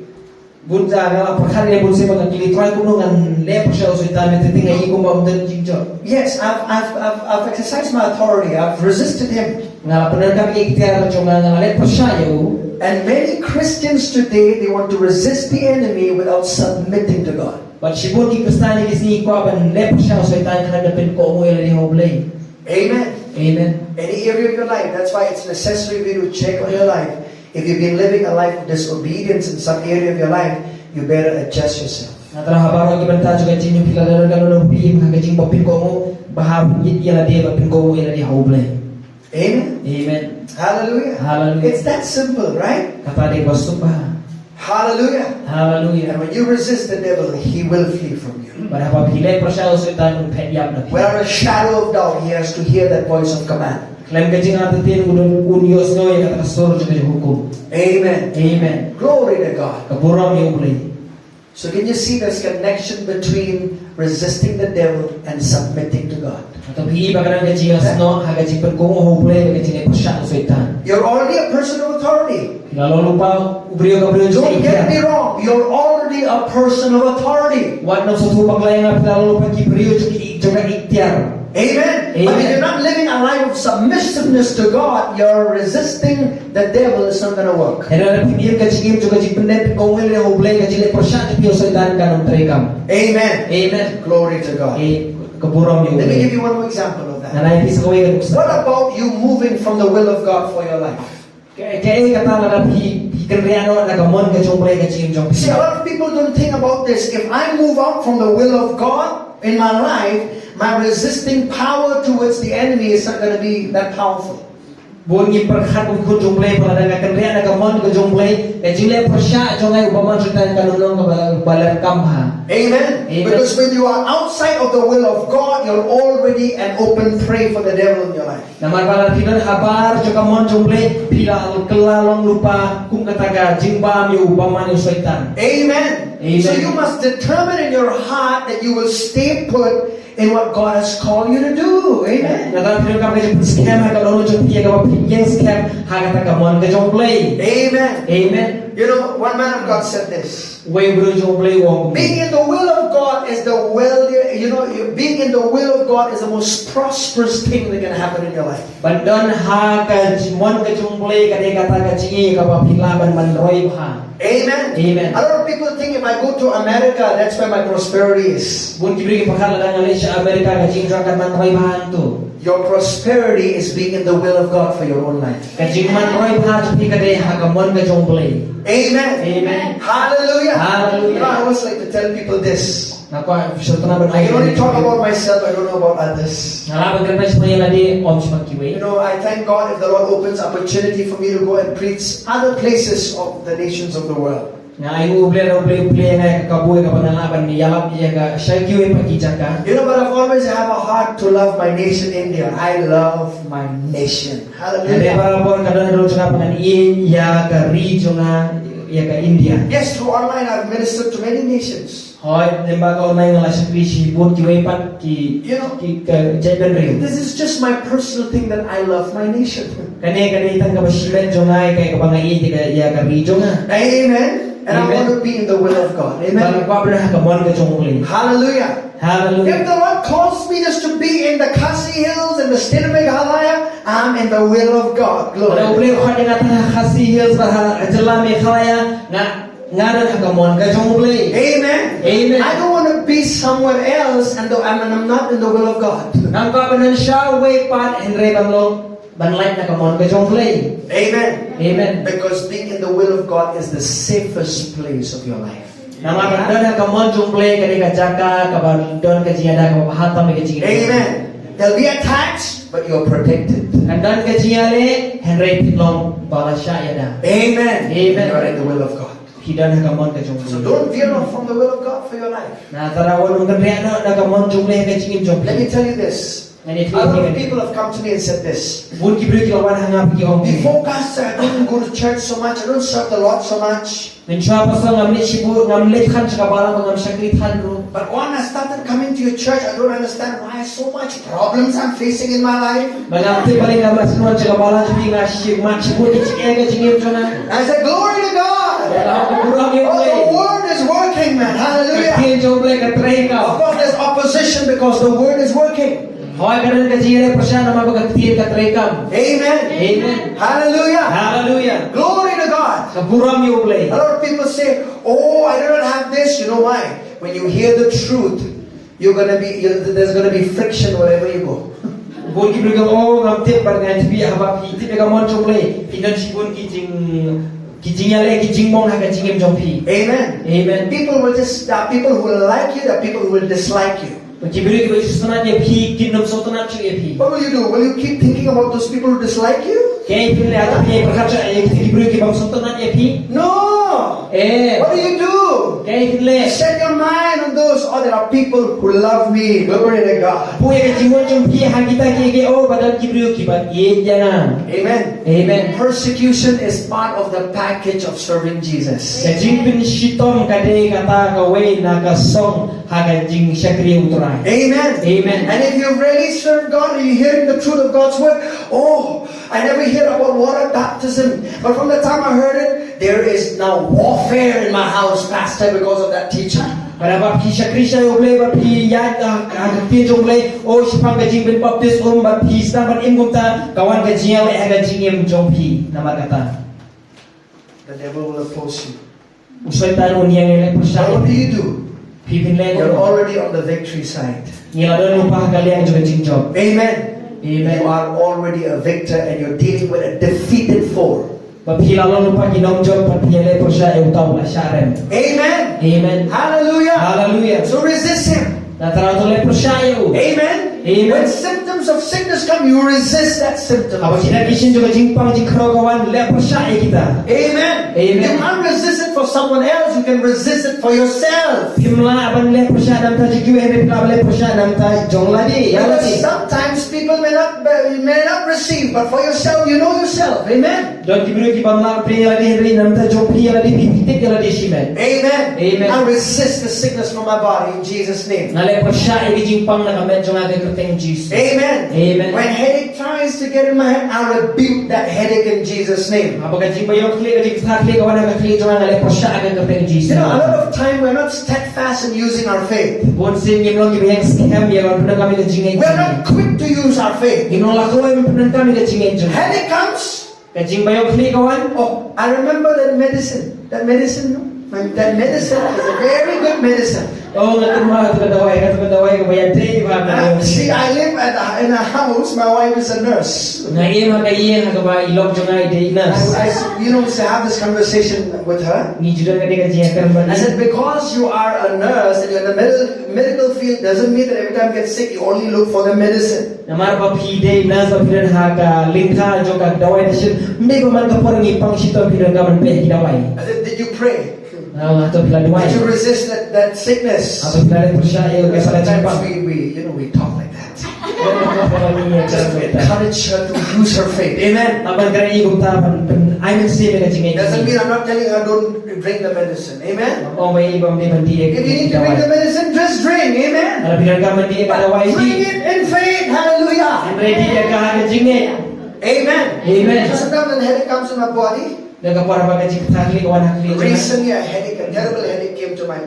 Bun sien nga la pyrkhat ïa bun sien ba nga kylli Trai kumno ngan leh pyrshah ïa u Soitan, mynta te nga i kumba ym don jingjop. Yes, I've, I've, I've, I've exercised my authority. I've resisted him. Nga la pyndonkam ïa ka iktiar jong nga, nga la leh pyrshah ïa u. And many Christians today, they want to resist the enemy without submitting to God. Bad shibun ki Khristan ïa ki sngi ki kwah ban leh pyrshah ïa u Soitan khlem da pynkohnguh ïa lade ha U Blei. Amen. Amen. Any area of your life, that's why it's necessary for you to check on your life. If you've been living a life of disobedience in some area of your life, you better adjust yourself. Nga tharai ha baroh ki bynta jong ka jingim phi la leh ka long phi im ha ka jingbym pynkohnguh, bha phin ïit ïa lade bad pynkohnguh ïa lade ha U Blei. Amen. Amen. Hallelujah. Hallelujah. It's that simple, right? Kata dei kaba suk bha. Hallelujah. Hallelujah. And when you resist the devil, he will flee from you. Bad haba phi leh pyrshah ïa u Soitan un phet ïap na phi. Without a shadow of doubt, he has to hear that voice of command. Khlem ka jingartatien u don, un ïohsngew ïa kata ka sur jong ka jinghukum. Amen. Amen. Glory to God. Ka burom ïa U Blei. So can you see this connection between resisting the devil and submitting to God? To phi i ba ka don ka jingïasnoh ha ka jingpynkohnguh ha U Blei bad ka jingleh pyrshah ïa u Soitan. You're already a person of authority. Phi la long lypa u briew, ka briew jong ka iktiar. Don't get me wrong. You're already a person of authority. Wat nym sngewthuh bakla ïa nga, phi la long lypa ki briew jong ka i-, jong ka iktiar. Amen. Amen. But if you're not living a life of submissiveness to God, you're resisting the devil, it's not gonna work. Hynrei lada phim im ka jingim jong ka jingpyndem pynkohnguh ïa U Blei, ka jingleh pyrshah jong phi ïa u Soitan kan ym treikam. Amen. Amen. Glory to God. Eh, ka burom ïa U Blei. Let me give you one more example of that. Ngan ai phi sa kawei ka nuksa. What about you moving from the will of God for your life? Kaei, kaei kata lada phi, phi kynriah noh na ka mon ka jong U Blei ha ka jingim jong phi. See, a lot of people don't think about this. If I move out from the will of God in my life, my resisting power towards the enemy is not gonna be that powerful. Bun ngi pyrkhat kum khun jong U Blei ba lada nga kynriah na ka mon ka jong U Blei, ka jingleh pyrshah jong nga ïa u bymman u Soitan kan ym long kaba, ba leh kam bha. Amen. Amen. Because when you are outside of the will of God, you're already an open prey for the devil in your life. Namar ba lada phi don habar jong ka mon jong U Blei, phi la kylla long lypa kum kata ka jingbam ïa u bymman u Soitan. Amen. Amen. So you must determine in your heart that you will stay put in what God has called you to do. Amen. Nangta phi donkam ka jingpynskhem ha ka dohnud jong phi ïa kaba phin ïeng skhem ha kata ka mon ka jong U Blei. Amen. Amen. You know, one man of God said this. Wei u briew jong U Blei u ong kumne. Being in the will of God is the wealthier, you know, you- being in the will of God is the most prosperous thing that can happen in your life. Ban don ha ka mon ka jong U Blei ka dei kata ka jingïeit kaba phi lah ban ban roi bha. Amen. Amen. A lot of people think if I go to America, that's where my prosperity is. Bun ki briew ki pyrkhat lada nga leit sha America ka jingïeit kan ban roi bha hangto. Your prosperity is being in the will of God for your own life. Ka jingman roi bha jong phi ka dei ha ka mon ka jong U Blei. Amen. Amen. Hallelujah. Hallelujah. You know, I always like to tell people this. Nga kwah sngewthuh ban I can only talk about myself, I don't know about others. Nga lah ban kren shaphang ïa lade, ym shaphang kiwei. You know, I thank God if the Lord opens opportunity for me to go and preach other places of the nations of the world. Nga ai nguh U Blei lada U Blei u plie ïa nga ïa ka kabu ïa kaba ngan lah ban ïalap ïa ka sha kiwei pat ki jaka. You know, but I've always have a heart to love my nation, India. I love my nation. Hallelujah. Hynrei barabor ka don ha ka jong nga ba ngan ïeit ïa ka ri jong nga, ïa ka India. Yes, through online I've ministered to many nations. Hooid, lyngba ka online nga la shakri sha bun kiwei pat ki, you know, ki ka jaitbynriew. This is just my personal thing that I love my nation. Kane ka dei tang kaba shimet jong nga ïa ka, kaba nga ïeit ïa ka, ïa ka ri jong nga. Amen. And I want to be in the will of God. Amen. Bad nga kwah ban ha ka mon ka jong U Blei. Hallelujah. Hallelujah. If the Lord calls me just to be in the Khasi Hills in the state of Meghalaya, I'm in the will of God. Glory. Lada U Blei u khot ïa nga tang ha Khasi Hills bad ha jylla Meghalaya, nga nga don ha ka mon ka jong U Blei. Amen. Amen. I don't want to be somewhere else and though I'm, and I'm not in the will of God. Ngam kwah ban don shawei pat hynrei ban long ban lait na ka mon ka jong U Blei. Amen. Amen. Because being in the will of God is the safest place of your life. Namar ban don ha ka mon jong U Blei ka dei ka jaka kaba don ka jingïada kaba bha tam ïa ka jingim. Amen. There'll be attacks, but you're protected. Kan don ka jingïaleh hynrei phin long ba la shah ïada. Amen. Amen. You are in the will of God. Phi don ha ka mon ka jong U Blei. So don't veer off from the will of God for your life. Nangta wat ym kynriah noh na ka mon jong U Blei ha ka jingim jong phi. Let me tell you this. Ngan ïathuh ïa phi. A lot of people have come to me and said this. Bun ki briew ki la wan ha nga bad ki ong. Before, Pastor, I don't go to church so much. I don't serve the Lord so much. Mynshuwa Pastor ngam leit shibun, ngam leit than sha ka balang, ngam shakri than ruh. But when I started coming to your church, I don't understand why so much problems I'm facing in my life. Ba ngam tip balei nga la shu wan sha ka balang jong phi nga shu mad shibun ki jingeh ha ka jingim jong nga. I said, "Glory to God." Nga ong, ka burom ïa U Blei. Oh, the word is working, man. Hallelujah. Ka ktien jong U Blei ka trei kam. Of course, there's opposition because the word is working. Hooid, ka don ka jingïaleh pyrshah namar ba ka ktien ka trei kam. Amen. Amen. Hallelujah. Hallelujah. Glory to God. Ka burom ïa U Blei. A lot of people say, "Oh, I do not have this." You know why? When you hear the truth, you're gonna be, you're, there's gonna be friction wherever you go. Bun ki briew ki ong, "Oh, ngam tip bad ngam tip ïa," haba phi tip ïa ka mon jong U Blei, phin don shibun ki jing, ki jingïaleh, ki jingmong ha ka jingim jong phi. Amen. Amen. People will just, there are people who will like you, there are people who will dislike you. Ki briew kiba sngewtynnat ïa phi, kin ym sngewtynnat shuh ïa phi. What will you do? Will you keep thinking about those people who dislike you? Kaei phin leh, phin pyrkhat shuh ïa ki briew kiba sngewtynnat ïa phi? No. Eh. What do you do? Kaei phin leh? Set your mind on those, "Oh, there are people who love me." Glory to God. Buh ïa ka jingmut jong phi ha kita kiei kiei, oh, ba don ki briew kiba ïeit ïa nga. Amen. Amen. Persecution is part of the package of serving Jesus. Ka jingpynshitom ka dei kata kawei na ka song ha ka jingshakri U Trai. Amen. Amen. And if you've really served God and you're hearing the truth of God's word, "Oh, I never hear about water baptism, but from the time I heard it, there is now warfare in my house, Pastor, because of that teacher." Bad haba phi shakri sha ïa U Blei bad phi ïaid ha, ha ka ktien jong U Blei, oh, shaphang ka jingbaptis um bad phi sdang ban im kumta, ka wan ka jingïaleh ha ka jingim jong phi namar kata. The devil will oppose you. U Soitan un ïeng ïaleh pyrshah. But what do you do? Phi phin leh. You're already on the victory side. Ngi la don lypa ha ka liang jong ka jingjop. Amen. Amen. You are already a victor and you're dealing with a defeated foe. Ba phi la long lypa ki nongjop bad phi ïaleh pyrshah ïa uta u la shah rem. Amen. Amen. Hallelujah. Hallelujah. So resist him. Nangta to leh pyrshah ïa u. Amen. Amen. When symptoms of sickness come, you resist that symptom. Haba kita ki shin jong ka jingpang jingkhraw ka wan, leh pyrshah ïa kita. Amen. Amen. You can't resist it for someone else, you can resist it for yourself. Phim lah ban leh pyrshah na ka bynta jong kiwei, hynrei phi lah ban leh pyrshah na ka bynta jong lade, ïa lade. Because sometimes people may not be, may not receive, but for yourself, you know yourself. Amen. Don ki briew ki bym lah pynïaid ïa lade, hynrei na ka bynta jong phi ïa lade, phi, phi tip ïa lade shimet. Amen. Amen. I resist the sickness from my body in Jesus' name. Nga leh pyrshah ïa ka jingpang na ka met jong nga ha ka kyrteng Jisu. Amen. Amen. When headache tries to get in my head, I rebuke that headache in Jesus' name. Haba ka jingbaïong khlieh, ka jingkthah khlieh ka wan ha ka khlieh jong nga, nga leh pyrshah ha ka kyrteng Jisu. You know, a lot of time we're not steadfast in using our faith. Bun sien ngim long kiba ïeng skhem ïa ban pyndonkam ïa ka jingngeit. We're not quick to use our faith. Ngim long la kloi ban pyndonkam ïa ka jingngeit jong ngi. Headache comes. Ka jingbaïong khlieh ka wan. Oh, I remember that medicine. That medicine, no? That medicine is a very good medicine. Oh, nga tip ma ka dawai, ka dawai kaba ïadei bha. Uh, see, I live at a, in a house, my wife is a nurse. Nga im ha ka ïing ha kaba i lok jong nga i dei nurse. I, I, you know, used to have this conversation with her. Ngi ju don ka dei ka jingïakren bad i. I said, "Because you are a nurse and you're in the medical, medical field doesn't mean that every time you get sick, you only look for the medicine." Namar ba phi dei nurse, ba phi don ha ka lyngkha jong ka dawai, te shisien ym dei ba man ka por ngi pang shitom phi donkam ban peit ki dawai. I said, "Did you pray? Nga ong, hato phi la duwai? Did you resist that, that sickness?" Hato phi la leh pyrshah ïa ka jingpang? Sometimes we, we, you know, we talk like that. Just to encourage her to use her faith. Amen. Ban kren ïa i kumta ban, ban ai mynsiem ïa ka jingngeit. Doesn't mean I'm not telling her don't drink the medicine. Amen. Ong ba ïa i ba ym dei ban dih ïa ka dawai. If you need to drink the medicine, just drink. Amen. Lada phi donkam ban dih ïa ka dawai, dih. Drink it in faith. Hallelujah. Hynrei dih ïa ka ha ka jingngeit. Amen. Amen. So sometimes when headache comes in my body, Nga ka por ba ka jingkthah khlieh ka wan ha khlieh jong nga. Recently, a headache, a terrible headache came to my.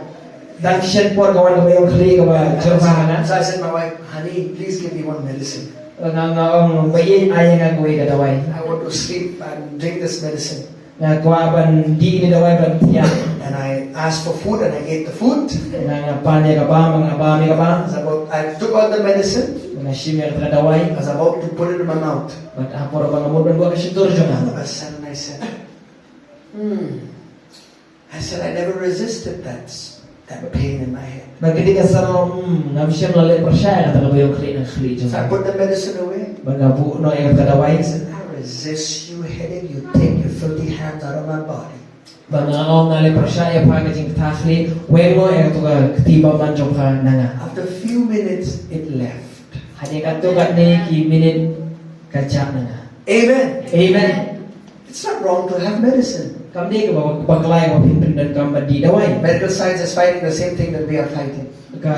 Tang shen por ka wan ka baïong khlieh kaba jur bha ha nga. So I said, "My wife, honey, please give me one medicine." Nga, nga ong, ba ïeit, ai ïa nga kawei ka dawai. I want to sleep and drink this medicine. Nga kwah ban dih ïa kane ka dawai ban thiah. And I asked for food and I ate the food. Nga, nga pan ïa ka bam, nga bam ïa ka bam. As I, about, I took out the medicine. Nga shim ïa ka dawai. As I about to put it in my mouth. Bad ha por ba nga mut ban buh ha ka shyntur jong nga. All of a sudden I said, "Hmm." I said, "I never resisted that, that pain in my head." Bad ka dei ka sano, hmm, ngam shym la leh pyrshah ïa kata ka baïong khlieh na ka khlieh jong nga. So I put the medicine away. Bad nga buh noh ïa kata ka dawai. I said, "I resist you, headache. You take your filthy hands out of my body." Bad nga ong, nga leh pyrshah ïa pha ka jingkthah khlieh, weng noh ïa kato ka kti bymman jong pha na nga. After a few minutes, it left. Hadien katto katne ki minit ka jah na nga. Amen. Amen. It's not wrong to have medicine. Kam dei kaba bakla ïa ba phin pyndonkam ban dih dawai. Medical science is fighting the same thing that we are fighting. Ka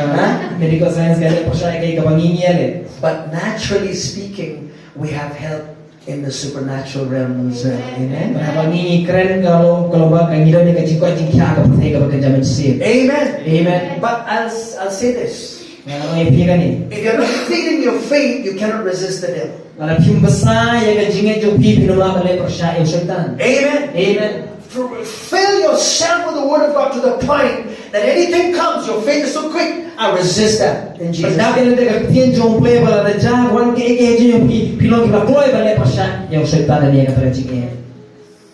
medical science ka leh pyrshah ïa kaei kaba ngi ngi ïaleh. But naturally speaking, we have help in the supernatural realm as well. Amen. Haba ngi ngi kren ka long, ka long ba ka ngi don ïa ka jingkoit jingkhiah ha ka pyrthei kaba kynja mynsiem. Amen. Amen. But I'll, I'll say this. Nga ong ïa phi kane. If you're not feeding your faith, you cannot resist the devil. Lada phim bsa ïa ka jingngeit jong phi, phin ym lah ban leh pyrshah ïa u Soitan. Amen. Amen. Fill yourself with the word of God to the point that anything comes, your faith is so quick, I resist that in Jesus' name. Pyndap ïa lade da ka ktien jong U Blei ba lada jia wan kaei kaei ha jingim jong phi, phi long kiba kloi ban leh pyrshah ïa u Soitan ha kata ka jingim.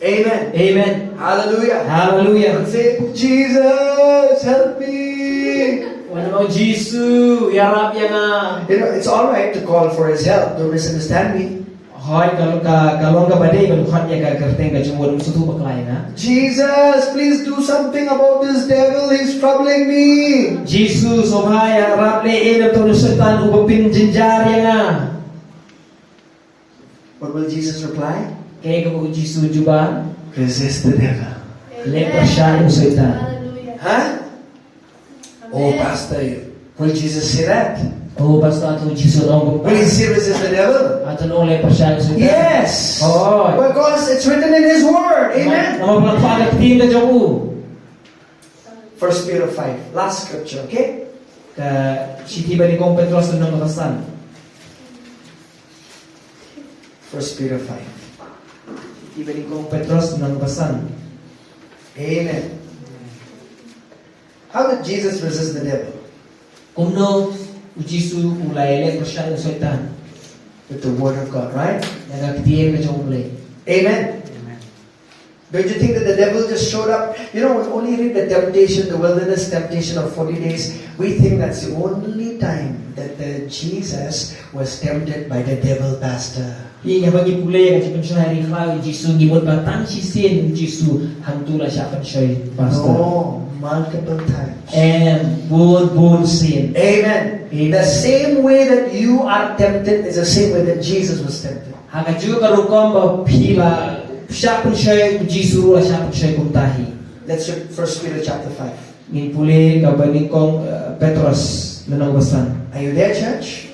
Amen. Amen. Hallelujah. Hallelujah. And say, "Jesus, help me." Wan ong, "Jisu, ïarap ïa nga." You know, it's all right to call for his help. Don't misunderstand me. Hooid, ka, ka, ka long kaba dei ban khot ïa ka kyrteng ka jong u, ym sngewthuh bakla ïa nga. "Jesus, please do something about this devil. He's troubling me." Jisu, sngewbha ïarap leh ei ei na uto u Soitan uba pynjynjar ïa nga. What will Jesus reply? Kaei kaba u Jisu u jubab? "Resist the devil." Leh pyrshah ïa u Soitan. Hallelujah. Huh? Oh, Pastor, will Jesus say that? Oh, Pastor, hato u Jisu un ong kumta? Will he say, "Resist the devil"? Hato un ong leh pyrshah ïa u Soitan? Yes. Oh. Because it's written in his word. Amen. Namar ba la thoh ha ka ktien ka jong u. First Peter five, last scripture, okay? Ka shithi banyngkong Petros lynnong kaba san. First Peter five. Shithi banyngkong Petros lynnong kaba san. Amen. How did Jesus resist the devil? Kumno u Jisu u la ïaleh pyrshah ïa u Soitan? With the word of God, right? Da ka ktien ka jong U Blei. Amen. Amen. Don't you think that the devil just showed up? You know, when only read the temptation, the wilderness temptation of forty days, we think that's the only time that the Jesus was tempted by the devil, Pastor. Ïa, haba ngi pule ïa ka jingpynshoi ha ri khlaw ïa u Jisu, ngi mut ba tang shisien u Jisu hangto u la shah pynshoi, Pastor. No, multiple times. Em, bun bun sien. Amen. Amen. The same way that you are tempted is the same way that Jesus was tempted. Ha kajuh ka rukom ba phi la shah pynshoi, u Jisu ruh u la shah pynshoi kumta hi. Let's read First Peter chapter five. Ngin pule ka banyngkong, eh, Petros lynnong ba san. Are you there, church?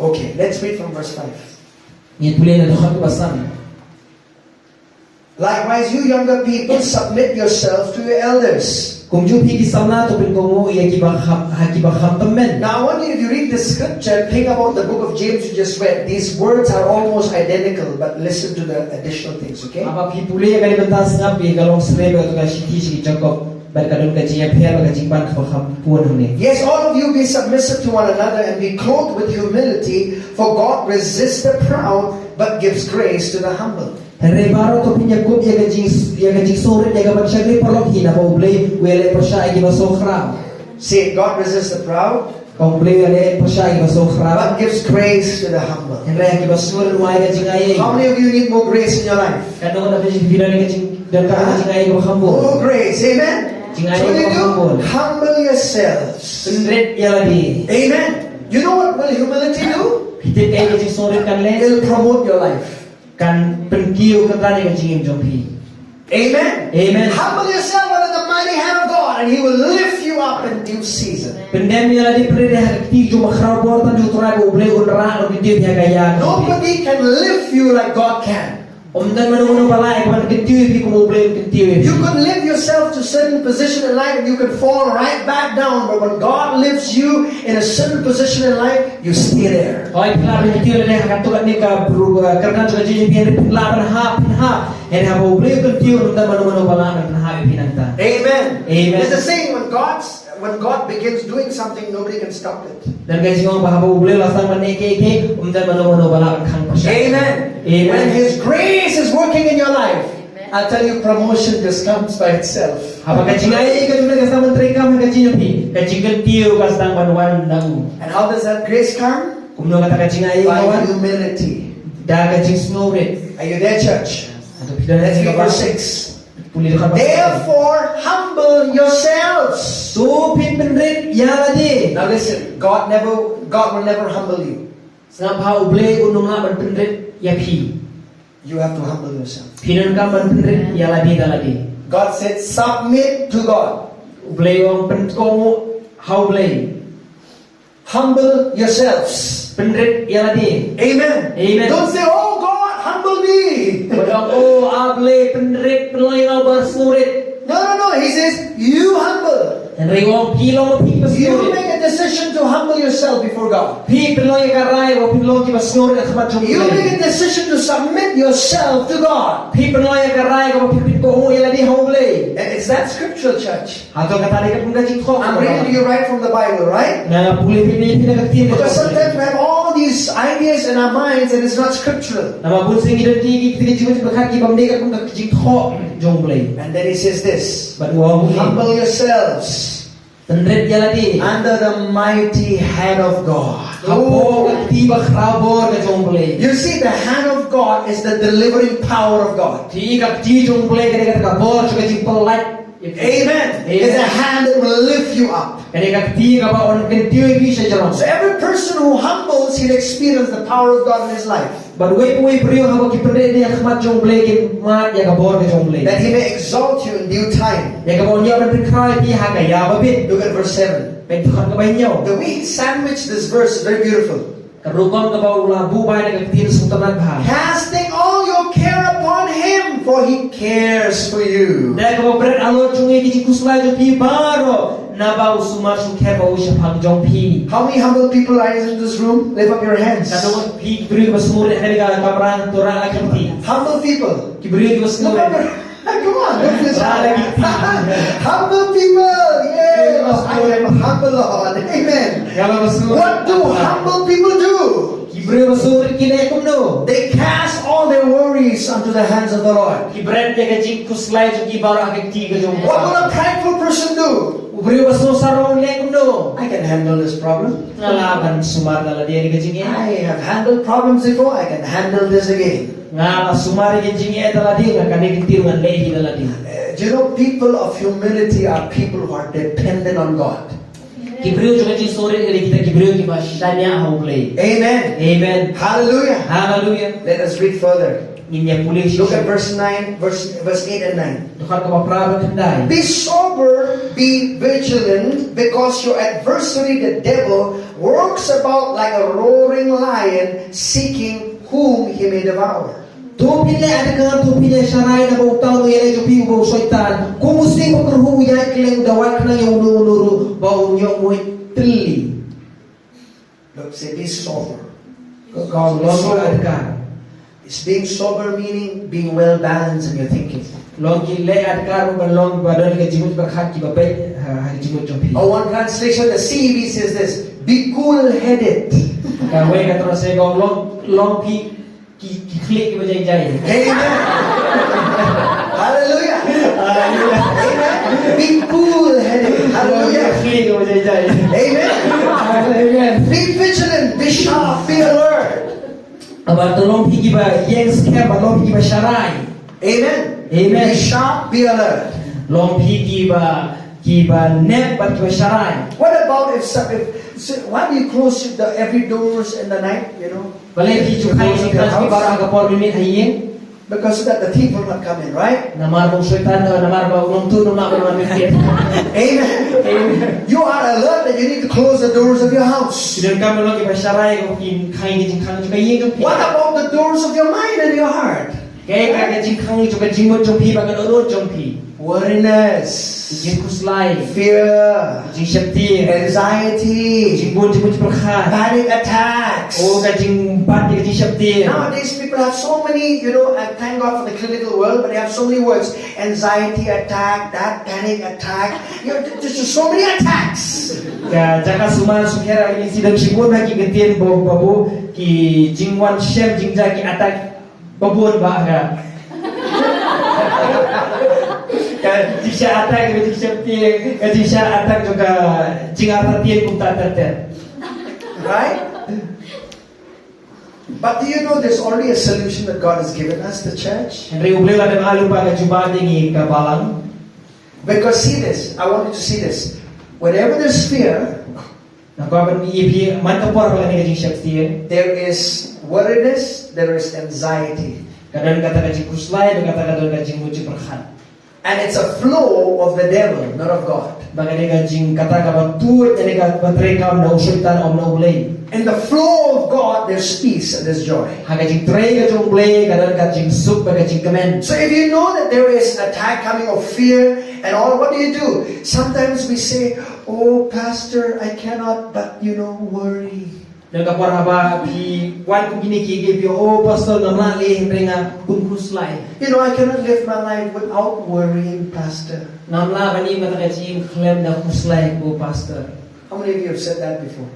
Okay, let's read from verse five. Ngin pule na dkhot ba san. Likewise, you younger people, submit yourselves to your elders. Kumjuh phi ki samla to pynkohnguh ïa ki ba kham, ha ki ba kham tymmen. Now, I want you, if you read the scripture, think about the book of James you just read. These words are almost identical, but listen to the additional things, okay? Haba phi pule ïa kane bynta sngap ïa ka long syriem ïa ka shithi sha ki Jakob. Bad ka don ka jingïapher bad ka jingban kaba kham bun hangne. Yes, all of you be submissive to one another and be clothed with humility, for God resists the proud but gives grace to the humble. Hynrei baroh to phin ïakup ïa ka jing, ïa ka jingsngewrit ïa ka ban shakri paralok hi, naba U Blei u ïaleh pyrshah ïa ki ba sngewkhraw. See, God resists the proud, Ka U Blei u ïaleh pyrshah ïa ki ba sngewkhraw. But gives grace to the humble. Hynrei ha ki ba sngewrit u ai ka jingaiei. How many of you need more grace in your life? Katno na phi don ka jing, don ka jingaiei kaba kham bun. More grace. Amen. Jingaiei kaba kham bun. So what do you do? Humble yourselves. Pynrit ïa lade. Amen. You know what will humility do? Phi tip kaei ka jingsngewrit kan leh? It'll promote your life. Kan pynkiew kyrdan ïa ka jingim jong phi. Amen. Amen. Humble yourself under the mighty hand of God, and He will lift you up in due season. Pyndem ïa lade, pynrit ha ka kti jong u bakhraw bor tang jong u Trai, ba U Blei un rah, un kyntiew ïa phi ha ka ïa. Nobody can lift you like God can. Ym don mano mano ba lah ban kyntiew ïa phi kum U Blei un kyntiew ïa phi. You could lift yourself to certain position in life and you could fall right back down, but when God lifts you in a certain position in life, you stay there. Hooid, phi lah ban kyntiew lade ha katto katne ka bru, uh, kyrdan jong ka jingim, phi lah ban hap, phin hap. Hynrei haba U Blei u kyntiew, ym don mano mano ba lah ban hap ïa phi nangta. Amen. Amen. There's a saying, when God's, when God begins doing something, nobody can stop it. Don ka jingong ba haba U Blei u la sdang ban leh kaei kaei, ym don mano mano ba lah ban khang pyrshah. Amen. Amen. When His grace is working in your life, I tell you, promotion just comes by itself. Haba ka jingaiei ka jong U Blei ka sdang ban trei kam ha ka jingim jong phi, ka jingkyntiew ka sdang ban wan na u. And how does that grace come? Kumno kata ka jingaiei ka wan? By humility. Da ka jingsngewrit. Are you there, church? Hato phi don? Let's read verse six. Pule dkhot ba san. Therefore, humble yourselves. To phin pynrit ïa lade. Now listen, God never, God will never humble you. Sngap bha, U Blei un ym lah ban pynrit ïa phi. You have to humble yourself. Phi donkam ban pynrit ïa lade da lade. God said, "Submit to God." U Blei u ong, pynkohnguh ha U Blei. "Humble yourselves." Pynrit ïa lade. Amen. Amen. Don't say, "Oh God, humble me." Wat ong, "Oh, A Blei, pynrit, pynlong ïa nga uba sngewrit." No, no, no. He says, "You humble." Hynrei u ong, phi long ma phi kiba sngewrit. You make a decision to humble yourself before God. Phi pynlong ïa ka rai ba phin long kiba sngewrit ha khmat jong U Blei. You make a decision to submit yourself to God. Phi pynlong ïa ka rai ba phin pynkohnguh ïa lade ha U Blei. And it's that scriptural, church. Hato kata dei katkum ka jingthoh? I'm reading to you right from the Bible, right? Nga pule phi na ka ktien. Because sometimes we have all these ideas in our minds and it's not scriptural. Namar bun sien ngi don ki, ki, ki, ki, ki, ki, ki bym dei katkum ka jingthoh jong U Blei. And then he says this. Bad u ong kumne. Humble yourselves. Pynrit ïa lade. Under the mighty hand of God. Hapoh ka kti bakhraw bor ka jong U Blei. You see, the hand of God is the delivering power of God. Te ka kti jong U Blei ka dei kata ka bor jong ka jingpyllait. Amen. Amen. It's a hand that will lift you up. Ka dei ka kti kaba yn kyntiew ïa phi sha jrong. So every person who humbles, he'll experience the power of God in his life. Bad uwei pa uwei u briew haba ki pynrit ïa khmat jong U Blei kin mad ïa ka bor ka jong U Blei. That he may exalt you in due time. Ïa kaba un ïoh ban pynkhraw ïa phi ha ka ïa ba bit. Look at verse seven. Peit dkhot kaba hynñiew. The way he sandwiched this verse is very beautiful. Ka rukom kaba u la buh bai na ka ktien sngewtynnat bha. Casting all your care upon him, for he cares for you. Da kaba bret halor jong ngi ki jingkhuslai jong phi baroh, naba u sumar sukher bad u shaphang jong phi. How many humble people are in this room? Lift up your hands. Katno phi ki briew kiba sngewrit ha kane ka kamra, to rah la ki kti. Humble people. Ki briew kiba sngewrit. Come on, don't feel shy. Humble people, yes, I am humble, Lord. Amen. What do humble people do? Ki briew ba sngewrit ki leh kumno? They cast all their worries unto the hands of the Lord. Ki bret ïa ka jingkhuslai jong ki baroh ha ka kti ka jong u. What will a prideful person do? U briew ba sngewsarong u leh kumno? I can handle this problem. Nga lah ban sumar da lade ïa ka jingeh. I have handled problems before, I can handle this again. Nga la sumar ïa ka jingeh da lade, nga kane ka kti ruh ngan leh hi da lade. Uh, do you know, people of humility are people who are dependent on God. Ki briew jong ka jingsngewrit ki dei kita ki briew kiba shaniah ha U Blei. Amen. Amen. Hallelujah. Hallelujah. Let us read further. Ngin ïa pule. Look at verse nine, verse, verse eight and nine. Dkhot kaba phra bad khyndai. Be sober, be vigilant, because your adversary, the devil, Walks about like a roaring lion, seeking whom he may devour. To phi leh adkar, to phi leh sharai na ba uta u ïaleh jong phi uba u Soitan, kum u sing ba kyrhuh u ïaid kylleng da wad khnang ïa uno uno ruh ba un ïoh mut tylli. Look, say, be sober. Ka long ka adkar. It's being sober, meaning being well balanced in your thinking. Long ki leh adkar ba long ba don ka jingmut ba khat ki ba peit ha, ha ka jingmut jong phi. Or one translation, the C E V says this, be cool headed. Ka wei ka translation ka long, long ki, ki, ki khlieh ki ba jai jai. Amen. Hallelujah. Hallelujah. Amen. Be cool headed. Hallelujah. Ki khlieh ki ba jai jai. Amen. Amen. Be vigilant, be sharp, be alert. Aba to long phi ki ba ïeng skhem, ba long phi ki ba sharai. Amen. Amen. Be sharp, be alert. Long phi ki ba, ki ba nep bad ki ba sharai. What about if some, if, so why do you close the, every doors in the night, you know? Balei phi ju khai ki dingka baroh ha ka por mynmiet ha ïing? Because so that the thief will not come in, right? Namar ba u Soitan, namar ba u nongtuh u nongnah ba u nongtuh. Amen. Amen. You are alert that you need to close the doors of your house. Ki donkam ban long ki ba sharai, ki khang ki jingkhang jong ka ïing jong phi. What about the doors of your mind and your heart? Kaei ka, ka jingkhang jong ka jingmut jong phi bad ka dohnud jong phi? Worriness. Jingkhuslai. Fear. Jingsheptieng. Anxiety. Jingbun jingmut jingpyrkhat. Panic attacks. Oh, ka jingbat, ka jingsheptieng. Nowadays people have so many, you know, and thank God for the clinical world, but they have so many words. Anxiety attack, that panic attack. You know, th-, there's just so many attacks. Ka jaka sumar sukher, ngi sdang shibun ha ki ktien ba, ba bun, ki jingwan shem jingjia, ki attack ba bun ba ka. Ka jingshah attack, ka jingsheptieng, ka jingshah attack jong ka jingartatien kumta ter ter. Right? But do you know there's already a solution that God has given us, the church? Hynrei U Blei u la dang ai lypa ka jubab ïa ngi ka balang. Because see this, I want you to see this. Wherever there's fear, Na ka ban ïa phi man ka por ba kane ka jingsheptieng. There is worriness, there is anxiety. Ka don kata ka jingkhuslai, don kata ka don ka jingmut jingpyrkhat. And it's a flow of the devil, not of God. Ba kane ka jing kata kaba tuid, kane kaba treikam na u Soitan ym na U Blei. In the flow of God, there's peace and there's joy. Ha ka jingtrei ka jong U Blei ka don ka jingsuk bad ka jingkmen. So if you know that there is attack coming of fear and all, what do you do? Sometimes we say, "Oh, Pastor, I cannot but, you know, worry." Don ka por haba phi wan kum kine ki, ki phi, "Oh, Pastor, ngam lah leh hynrei nga kum khuslai." You know, "I cannot live my life without worrying, Pastor." Ngam lah ban im kata ka jingim khlem da khuslai ko Pastor. How many of you have said that before?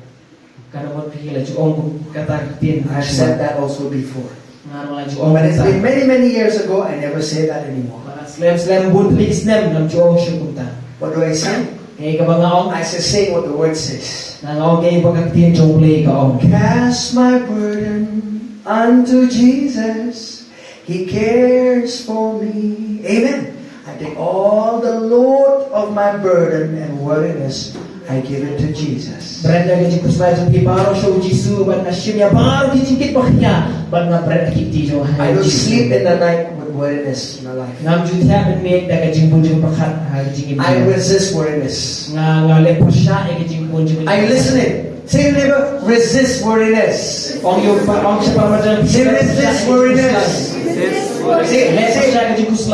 Katno ngut phi la ju ong kum kata ka ktien? I've said that also before. Nga ruh nga la ju ong. But it's been many, many years ago, I never say that anymore. Bad slem slem bun tylli ki snem ngam ju ong shuh kumta. What do I say? Kaei kaba nga ong? I say, saying what the word says. Nga ong kaei ba ka ktien jong U Blei ka ong. Cast my burden unto Jesus. He cares for me. Amen. I take all the load of my burden and worriness, I give it to Jesus. Bret ïa ka jingkhuslai jong phi baroh sha u Jisu, bad nga shim ïa baroh ki jingkit ba khia, bad nga bret ha ki kti jong u Jisu. I don't sleep in the night with worriness in my life. Ngam ju thiah mynmiet da ka jingbun jingpyrkhat ha ka jingim. I resist worriness. Nga, nga leh pyrshah ïa ka jingbun jingpyrkhat. I listen it. Say to your neighbor, "Resist worriness." Ong ïa u pa, ong sha para marjan. Say, "Resist worriness." Say, say,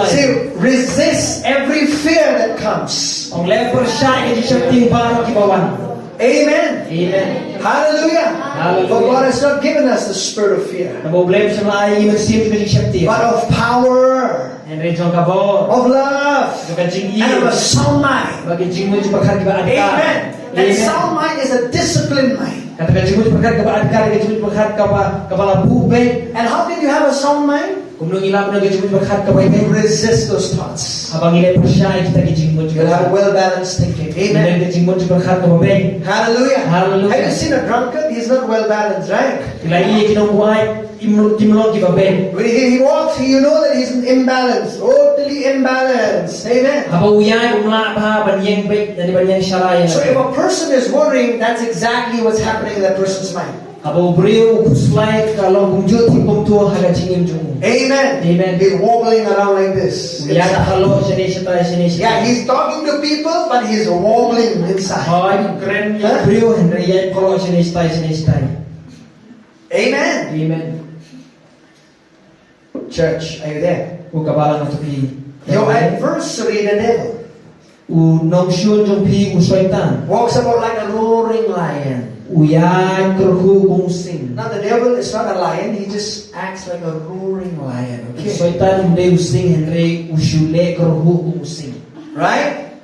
say, "Resist every fear that comes." Ong leh pyrshah ïa ki sheptieng baroh kiba wan. Amen. Amen. Hallelujah. Hallelujah. For God has not given us the spirit of fear, naba U Blei um shym la ai ïa ngi mynsiem ka jingsheptieng, but of power, hynrei jong ka bor, of love, jong ka jingïeit, and of a sound mind. Bad ka jingmut jingpyrkhat kaba adkar. Amen. That sound mind is a disciplined mind. Kata ka jingmut jingpyrkhat kaba adkar, ka jingmut jingpyrkhat kaba, kaba la buh beit. And how can you have a sound mind? Kumno ngi lah ban don ka jingmut jingpyrkhat kaba beit? You resist those thoughts. Haba ngi leh pyrshah ïa kita ki jingmut jingpyrkhat. You'll have a well-balanced thinking. Amen. Ngi don ka jingmut jingpyrkhat kaba beit. Hallelujah. Hallelujah. Have you seen a drunkard? He's not well-balanced, right? Phi la ïohi ïa ki nongbuaid, kim long, kim long kiba beit. When he, he walks, you know that he's imbalanced, totally imbalanced. Amen. Haba u ïaid um lah bha ban ïeng beit, lane ban ïeng sharai. So if a person is worrying, that's exactly what's happening in that person's mind. Haba u briew u khuslai ka long kumjuh te kumto ha ka jingim jong u. Amen. Amen. He's wobbling around like this. Ïa ka long shane shatai shane shatai. Yeah, he's talking to people, but he's wobbling inside. Hooid, u kren ïa u briew hynrei ïa ka long shane shatai shane shatai. Amen. Amen. Church, are you there? Ko ka balang to phi. Your adversary, the devil. U nongshun jong phi u Soitan. Walks about like a roaring lion. U ïaid kyrhuh kum u sing. Now the devil is not a lion, he just acts like a roaring lion. Okay? U Soitan um dei u sing hynrei u shu leh kyrhuh kum u sing. Right?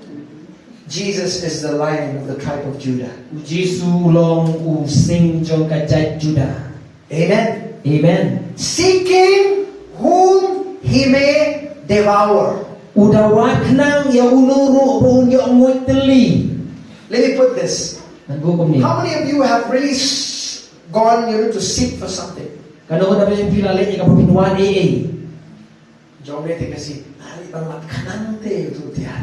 Jesus is the lion of the tribe of Judah. U Jisu u long u sing jong ka jait Judah. Amen. Amen. Seeking whom he may devour. U da wad khnang ïa uno ruh ba un ïoh nguid tylli. Let me put this. Ngan buh kumne. How many of you have really s- gone, you know, to seek for something? Katno katne jong phi la leit ïa kaba phin wad ei ei. Jong me te ka sih, nga leit ban wad khnang te ïa uto u tiar.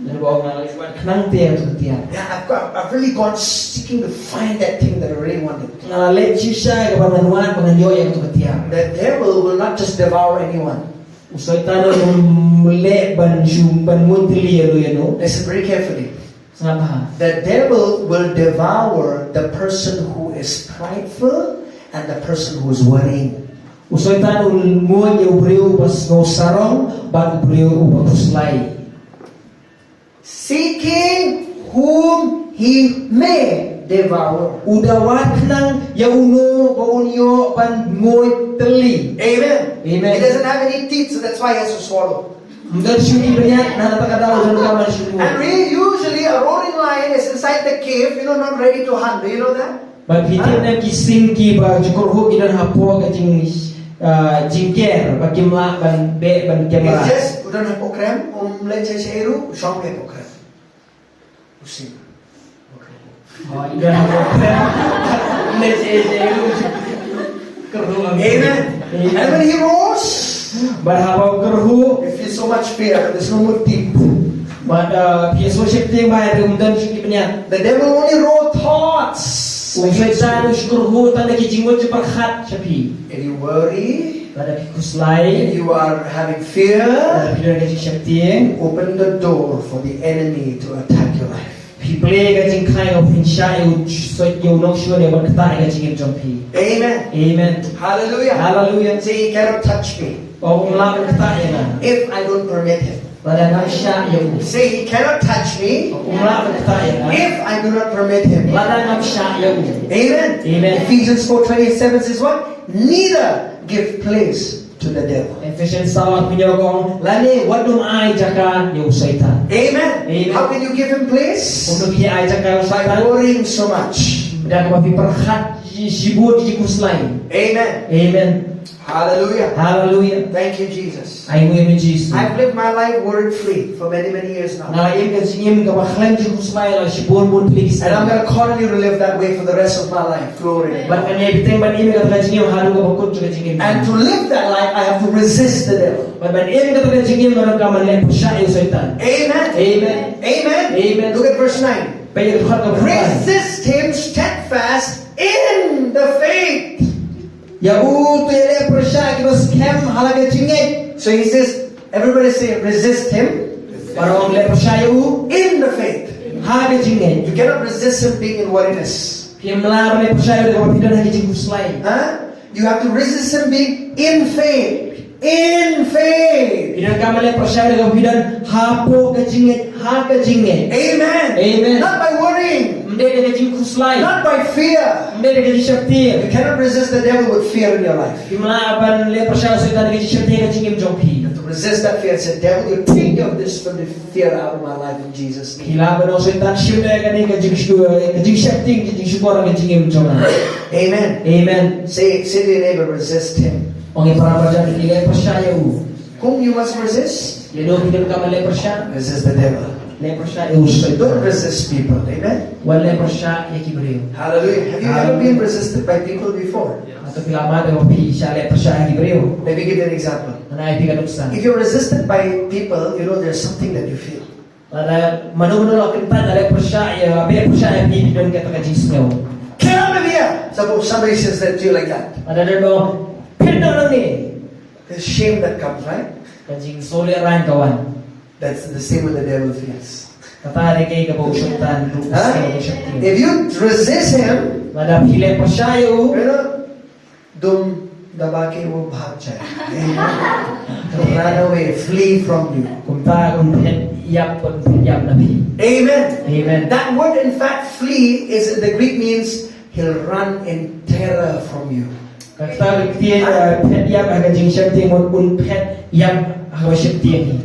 Lada ba ong nga leit wad khnang te ïa uto u tiar. Yeah, I've got, I've really gone seeking to find that thing that I really wanted. Nga la leit shisha ïa kaba ngan wad ba ngan ïoh ïa uto u tiar. The devil will not just devour anyone. U Soitan um leh ban shu ban mut ïa uno uno. Listen very carefully. Sngap bha. The devil will devour the person who is prideful and the person who is worrying. U Soitan u nguid ïa u briew uba sngew sarong bad u briew uba khuslai. Seeking whom he may devour. U da wad khnang ïa uno ba un ïoh ban nguid tylli. Amen. Amen. He doesn't have any teeth, so that's why he has to swallow. Ym don shuh ki bniat, na kata ka daw u don kam ban shu nguid. And we usually a roaring lion is inside the cave, you know, not ready to hunt. Do you know that? Bad phi tip ne ki sing kiba ju kyrhuh ki don hapoh ka jing, ah, jingker, ba kim lah ban beh ban kem. It's just u don hapoh krem, um leit sha sha ruh, u shong hapoh krem. U sing. Oh, i don hapoh krem. Leit sha sha ruh. Kyrhuh. Amen. Amen. And when he roars, bad haba u kyrhuh, you feel so much fear, there's no more teeth. Bad, uh, phi ïohsngew sheptieng bha hynrei ym don shuh ki bniat. The devil only roar thoughts. U Soitan u shu kyrhuh tang da ki jingmut jingpyrkhat sha phi. If you worry, lada phi khuslai, if you are having fear, lada phi don ka jingsheptieng, open the door for the enemy to attack your life. Phi plie ka jingkhang ïa u, phin shah ïa u, soi ïa u nongshun ïa u ban ktah ïa ka jingim jong phi. Amen. Amen. Hallelujah. Hallelujah. Say, he cannot touch me. Ba um lah ban ktah ïa nga. If I don't permit him. Lada ngam shah ïa u. Say, he cannot touch me. Ba um lah ban ktah ïa nga. If I do not permit him. Lada ngam shah ïa u. Amen. Amen. Ephesians four twenty-seven says what? Neither give place to the devil. Ephesians saw at minyo kong lane wat um ai jaka ïa u Soitan. Amen. Amen. How can you give him place? Kumno phi ai jaka ïa u Soitan? By worrying so much. Da kaba phi pyrkhat shibun, phi khuslai. Amen. Amen. Hallelujah. Hallelujah. Thank you, Jesus. Ai nguh ïa me Jisu. I've lived my life worry free for many, many years now. Nga la im ka jingim kaba khlem jingkhuslai la shibun bun tylli ki snem. And I'm gonna continue to live that way for the rest of my life. Glory. Bad ngan ïai bteng ban im ïa kata ka jingim haduh kaba kut jong ka jingim. And to live that life, I have to resist the devil. Bad ban im ïa kata ka jingim nga donkam ban leh pyrshah ïa u Soitan. Amen. Amen. Amen. Amen. Look at verse nine. Peit ïa ka dkhot kaba khat. Resist him steadfast in the faith. Ïa u to ïaleh pyrshah kiba skhem ha la ka jingngeit. So he says, everybody say, resist him. Baroh leh pyrshah ïa u. In the faith. Ha ka jingngeit. You cannot resist him being in worriness. Phim lah ban leh pyrshah ïa u da kaba phi don ha ka jingkhuslai. Huh? You have to resist him being in faith. In faith. Phi donkam ban leh pyrshah ïa u da kaba phi don hapoh ka jingngeit, ha ka jingngeit. Amen. Amen. Not by worrying. Ym dei da ka jingkhuslai. Not by fear. Ym dei da ka jingsheptieng. You cannot resist the devil with fear in your life. Phim lah ban leh pyrshah ïa u Soitan da ka jingsheptieng ha ka jingim jong phi. You have to resist that fear and say, devil, you take your this from the fear out of my life in Jesus' name. Phi lah ban ong Soitan, shim noh ïa kane ka jingsheptieng, ka jingshukor ha ka jingim jong nga. Amen. Amen. Say, say to your neighbor, resist him. Ong ïa para marjan, leh pyrshah ïa u. Whom you must resist? Ïa uno phi donkam ban leh pyrshah? Resist the devil. Leh pyrshah ïa u Soitan. Don't resist people. Amen. Wat leh pyrshah ïa ki briew. Hallelujah. Have you ever been resisted by people before? Hato phi la mad ba phi shah leh pyrshah ïa ki briew? Let me give you an example. Ngan ai phi ka nuksan. If you're resisted by people, you know there's something that you feel. Lada mano mano la kyntait, la leh pyrshah ïa, beh pyrshah ïa phi, phi don kata ka jingsngew. "Get out of here!" Suppose somebody says that to you like that. Lada don ba ong, "Phin nang nangne." The shame that comes, right? Ka jingsaw lehrain ka wan. That's the same with the devil, yes. Kata ruh ka dei kaba u Soitan ruh u Huh? sngewsih. If you resist him, Lada phi leh pyrshah ïa u, you know, तुम दबा के वो भाग जाए। Run away, flee from you. Kumta un phet ïap, un phet ïap na phi. Amen. Amen. That word, in fact, flee is in the Greek means he'll run in terror from you. Ka kata ka ktien, eh, phet ïap ha ka jingsheptieng, un, un phet ïap ha ka sheptieng.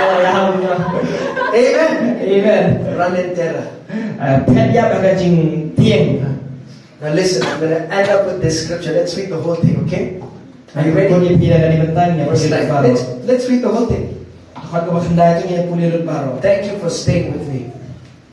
Oh, ïa, ïa. Amen. Amen. Run in terror. Eh, phet ïap ha ka jingtieng. Now listen, I'm gonna end up with this scripture. Let's read the whole thing, okay? Are you ready? Verse nine. Let's, let's read the whole thing. Thank you for staying with me.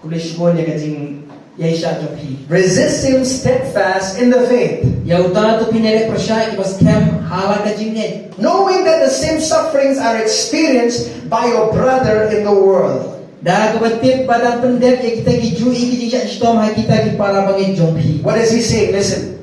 Khublei shibun ïa ka jingïaishah jong phi. Resist him steadfast in the faith. Ïa uta uto phin ïaleh pyrshah kiba skhem ha la ka jingngeit. Knowing that the same sufferings are experienced by your brother in the world. Da kaba tip ba dang pyndep ïa kita kijuh hi ki jingshah shitom ha kita ki para bangeit jong phi. What is he saying? Listen.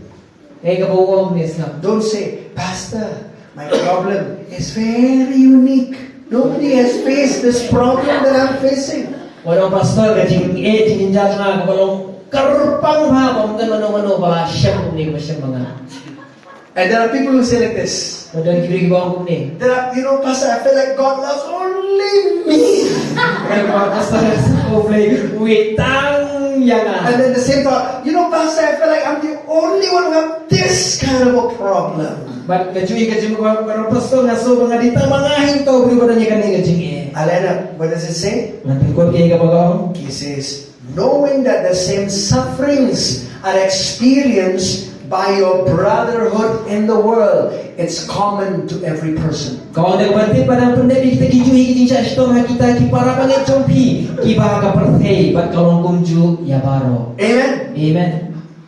Kaei kaba u ong, ne sngap. Don't say, "Pastor, my problem is very unique. Nobody has faced this problem that I'm facing." Wat ong, "Pastor, ka jingeh jingeh jong nga kaba long kyrpang bha, ba ym don mano mano ba la shem kumne, ba shem ma nga." And there are people who say like this. Bad don ki briew kiba ong kumne. There are, you know, "Pastor, I feel like God loves only me." Pastor, u Blei u ïeit tang ïa nga. And then the same thought, "You know, Pastor, I feel like I'm the only one who have this kind of a problem." Bad kajuh ka jingmut, bad, "Pastor, nga sngew ba nga dei tang ma nga hi uto u briew ba don ïa kane ka jingeh." I'll end up. What does it say? Ngan pynkut ïa kaba ka ong. He says, "Knowing that the same sufferings are experienced by your brotherhood in the world, it's common to every person." Ka ong, da kaba tip ba dang pyndep ïa kita kijuh hi ki jingshah shitom ha kita ki para bangeit jong phi kiba ha ka pyrthei, bad ka long kumjuh ïa baroh. Amen. Amen.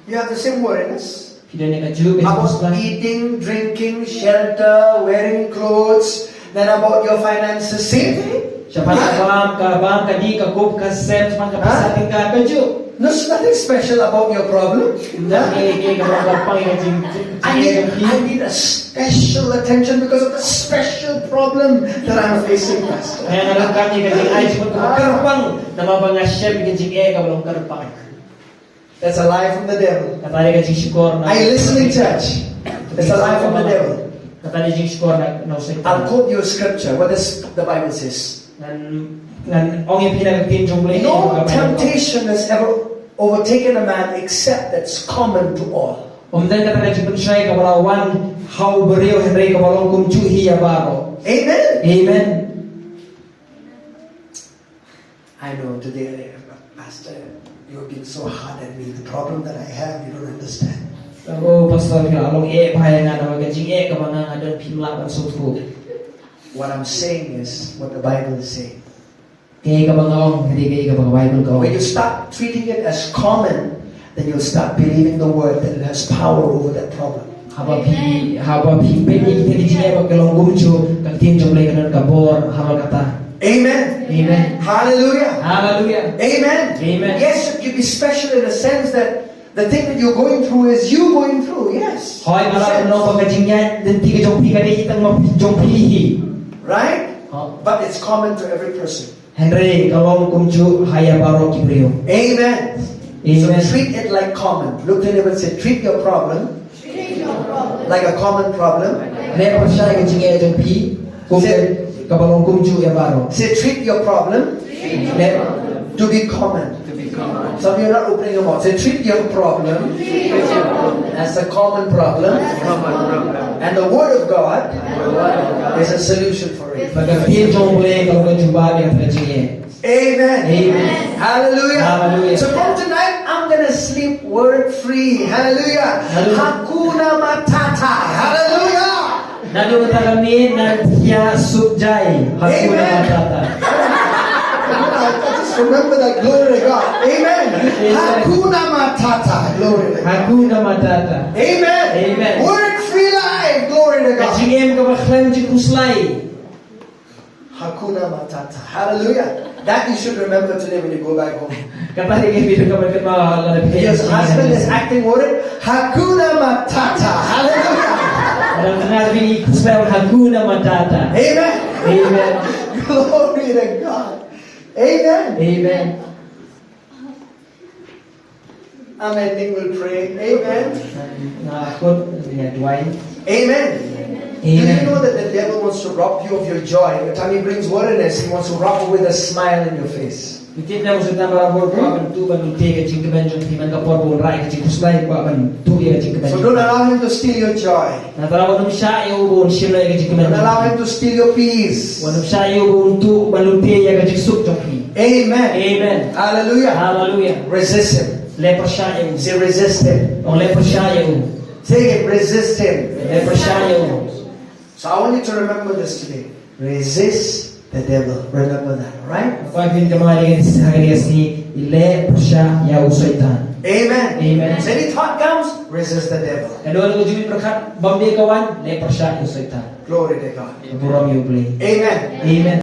You have the same worriness. Phi don ïa kajuh ka jingkhuslai. About eating, drinking, shelter, wearing clothes, then about your finances, same thing. Shaphang ka bam, ka bam, ka dih, ka kup, ka sem, shaphang ka pisa tyngka, kajuh. There's nothing special about your problem. Ym don kaei kaei kaba kyrpang ïa ka jing, jing, I need, I need a special attention because of the special problem that I'm facing, Pastor. Nga donkam ïa ka jingai jingmut kaba kyrpang namar ba nga shem ïa ka jingeh kaba long kyrpang. That's a lie from the devil. Kata dei ka jingshukor na. Are you listening, church? That's a lie from the devil. Kata dei jingshukor na, na u Soitan. I'll quote you a scripture. What does the Bible says? Ngan, ngan ong ïa phi na ka ktien jong U Blei. No temptation has ever overtaken a man except that's common to all. Ym don kata ka jingpynshoi kaba la wan ha u briew hynrei kaba long kumjuh hi ïa baroh. Amen. Amen. I know today, Pastor, you're being so hard at me. The problem that I have, you don't understand. Oh, Pastor, phi la long eh bha ïa nga namar ka jingeh kaba nga nga don phim lah ban sngewthuh. What I'm saying is what the Bible is saying. Kaei kaba nga ong, ka dei kaei kaba ka Bible ka ong. When you start treating it as common, then you'll start believing the word that it has power over that problem. Haba phi, haba phi peit ïa kita ki jingeh ba ki long kumjuh, ka ktien jong U Blei ka don ka bor halor kata. Amen. Amen. Hallelujah. Hallelujah. Amen. Amen. Yes, it can be special in a sense that the thing that you're going through is you going through. Yes. Hooid, nga la kynnoh ba ka jingïaid lynti ka jong phi ka dei tang ma jong phi hi. Right? Hooid. But it's common to every person. Hynrei ka long kumjuh ha ïa baroh ki briew. Amen. Amen. So treat it like common. Look to your neighbor and say, "Treat your problem like a common problem." Leh pyrshah ïa ka jingeh jong phi kum kaba long kumjuh ïa baroh. Say, "Treat your problem to be common." Some of you are not opening your mouth. Say, "Treat your problem as a common problem." And the word of God is a solution for it. Ba ka ktien jong U Blei ka long ka jubab ïa ka jingeh. Amen. Amen. Hallelujah. Hallelujah. So from tonight, I'm gonna sleep worry free. Hallelujah. Hallelujah. Hakuna Matata. Hallelujah. Naduh mynta ka miet ngan thiah suk jai. Hakuna Matata. I just remember that. Glory to God. Amen. Amen. Hakuna Matata. Glory to God. Hakuna Matata. Amen. Amen. Worry free life. Glory to God. Ka jingim kaba khlem jingkhuslai. Hakuna Matata. Hallelujah. That you should remember today when you go back home. Kata ïa ka phi dei ka ban kynmaw ha la phi. Your husband is acting worried. Hakuna Matata. Hallelujah. Lada tang phi spell Hakuna Matata. Amen. Amen. Glory to God. Amen. Amen. Amen. Nick will pray. Amen. Nga khot ïa duwai. Amen. Do you Amen. Know that the devil wants to rob you of your joy? Every time he brings worriness, he wants to rob you with a smile in your face. Phi tip ne em, u Soitan barabor u kwah ban tuh ban lute ïa ka jingkmen jong phi, man ka por ba un rah ïa ka jingkhuslai u kwah ban tuh ïa ka jingkmen. So don't allow him to steal your joy. Nangta wat nym shah ïa u ba un shim ïa ka jingkmen. Don't allow him to steal your peace. Wat nym shah ïa u ba un tuh ban lute ïa ka jingsuk jong phi. Amen. Amen. Hallelujah. Hallelujah. Resist him. Leh pyrshah ïa u. Say, "Resist him." Ong, leh pyrshah ïa u. Say again, "Resist him." Leh pyrshah ïa u. So I want you to remember this today. Resist the devil. Remember that, all right? Ba phin kynmaw ïa ka sngi, leh pyrshah ïa u Soitan. Amen. Amen. So any thought comes, resist the devil. Ka don ka jingpyrkhat bym dei ka wan, leh pyrshah ïa u Soitan. Glory to God. Burom ïa u Blei. Amen. Amen.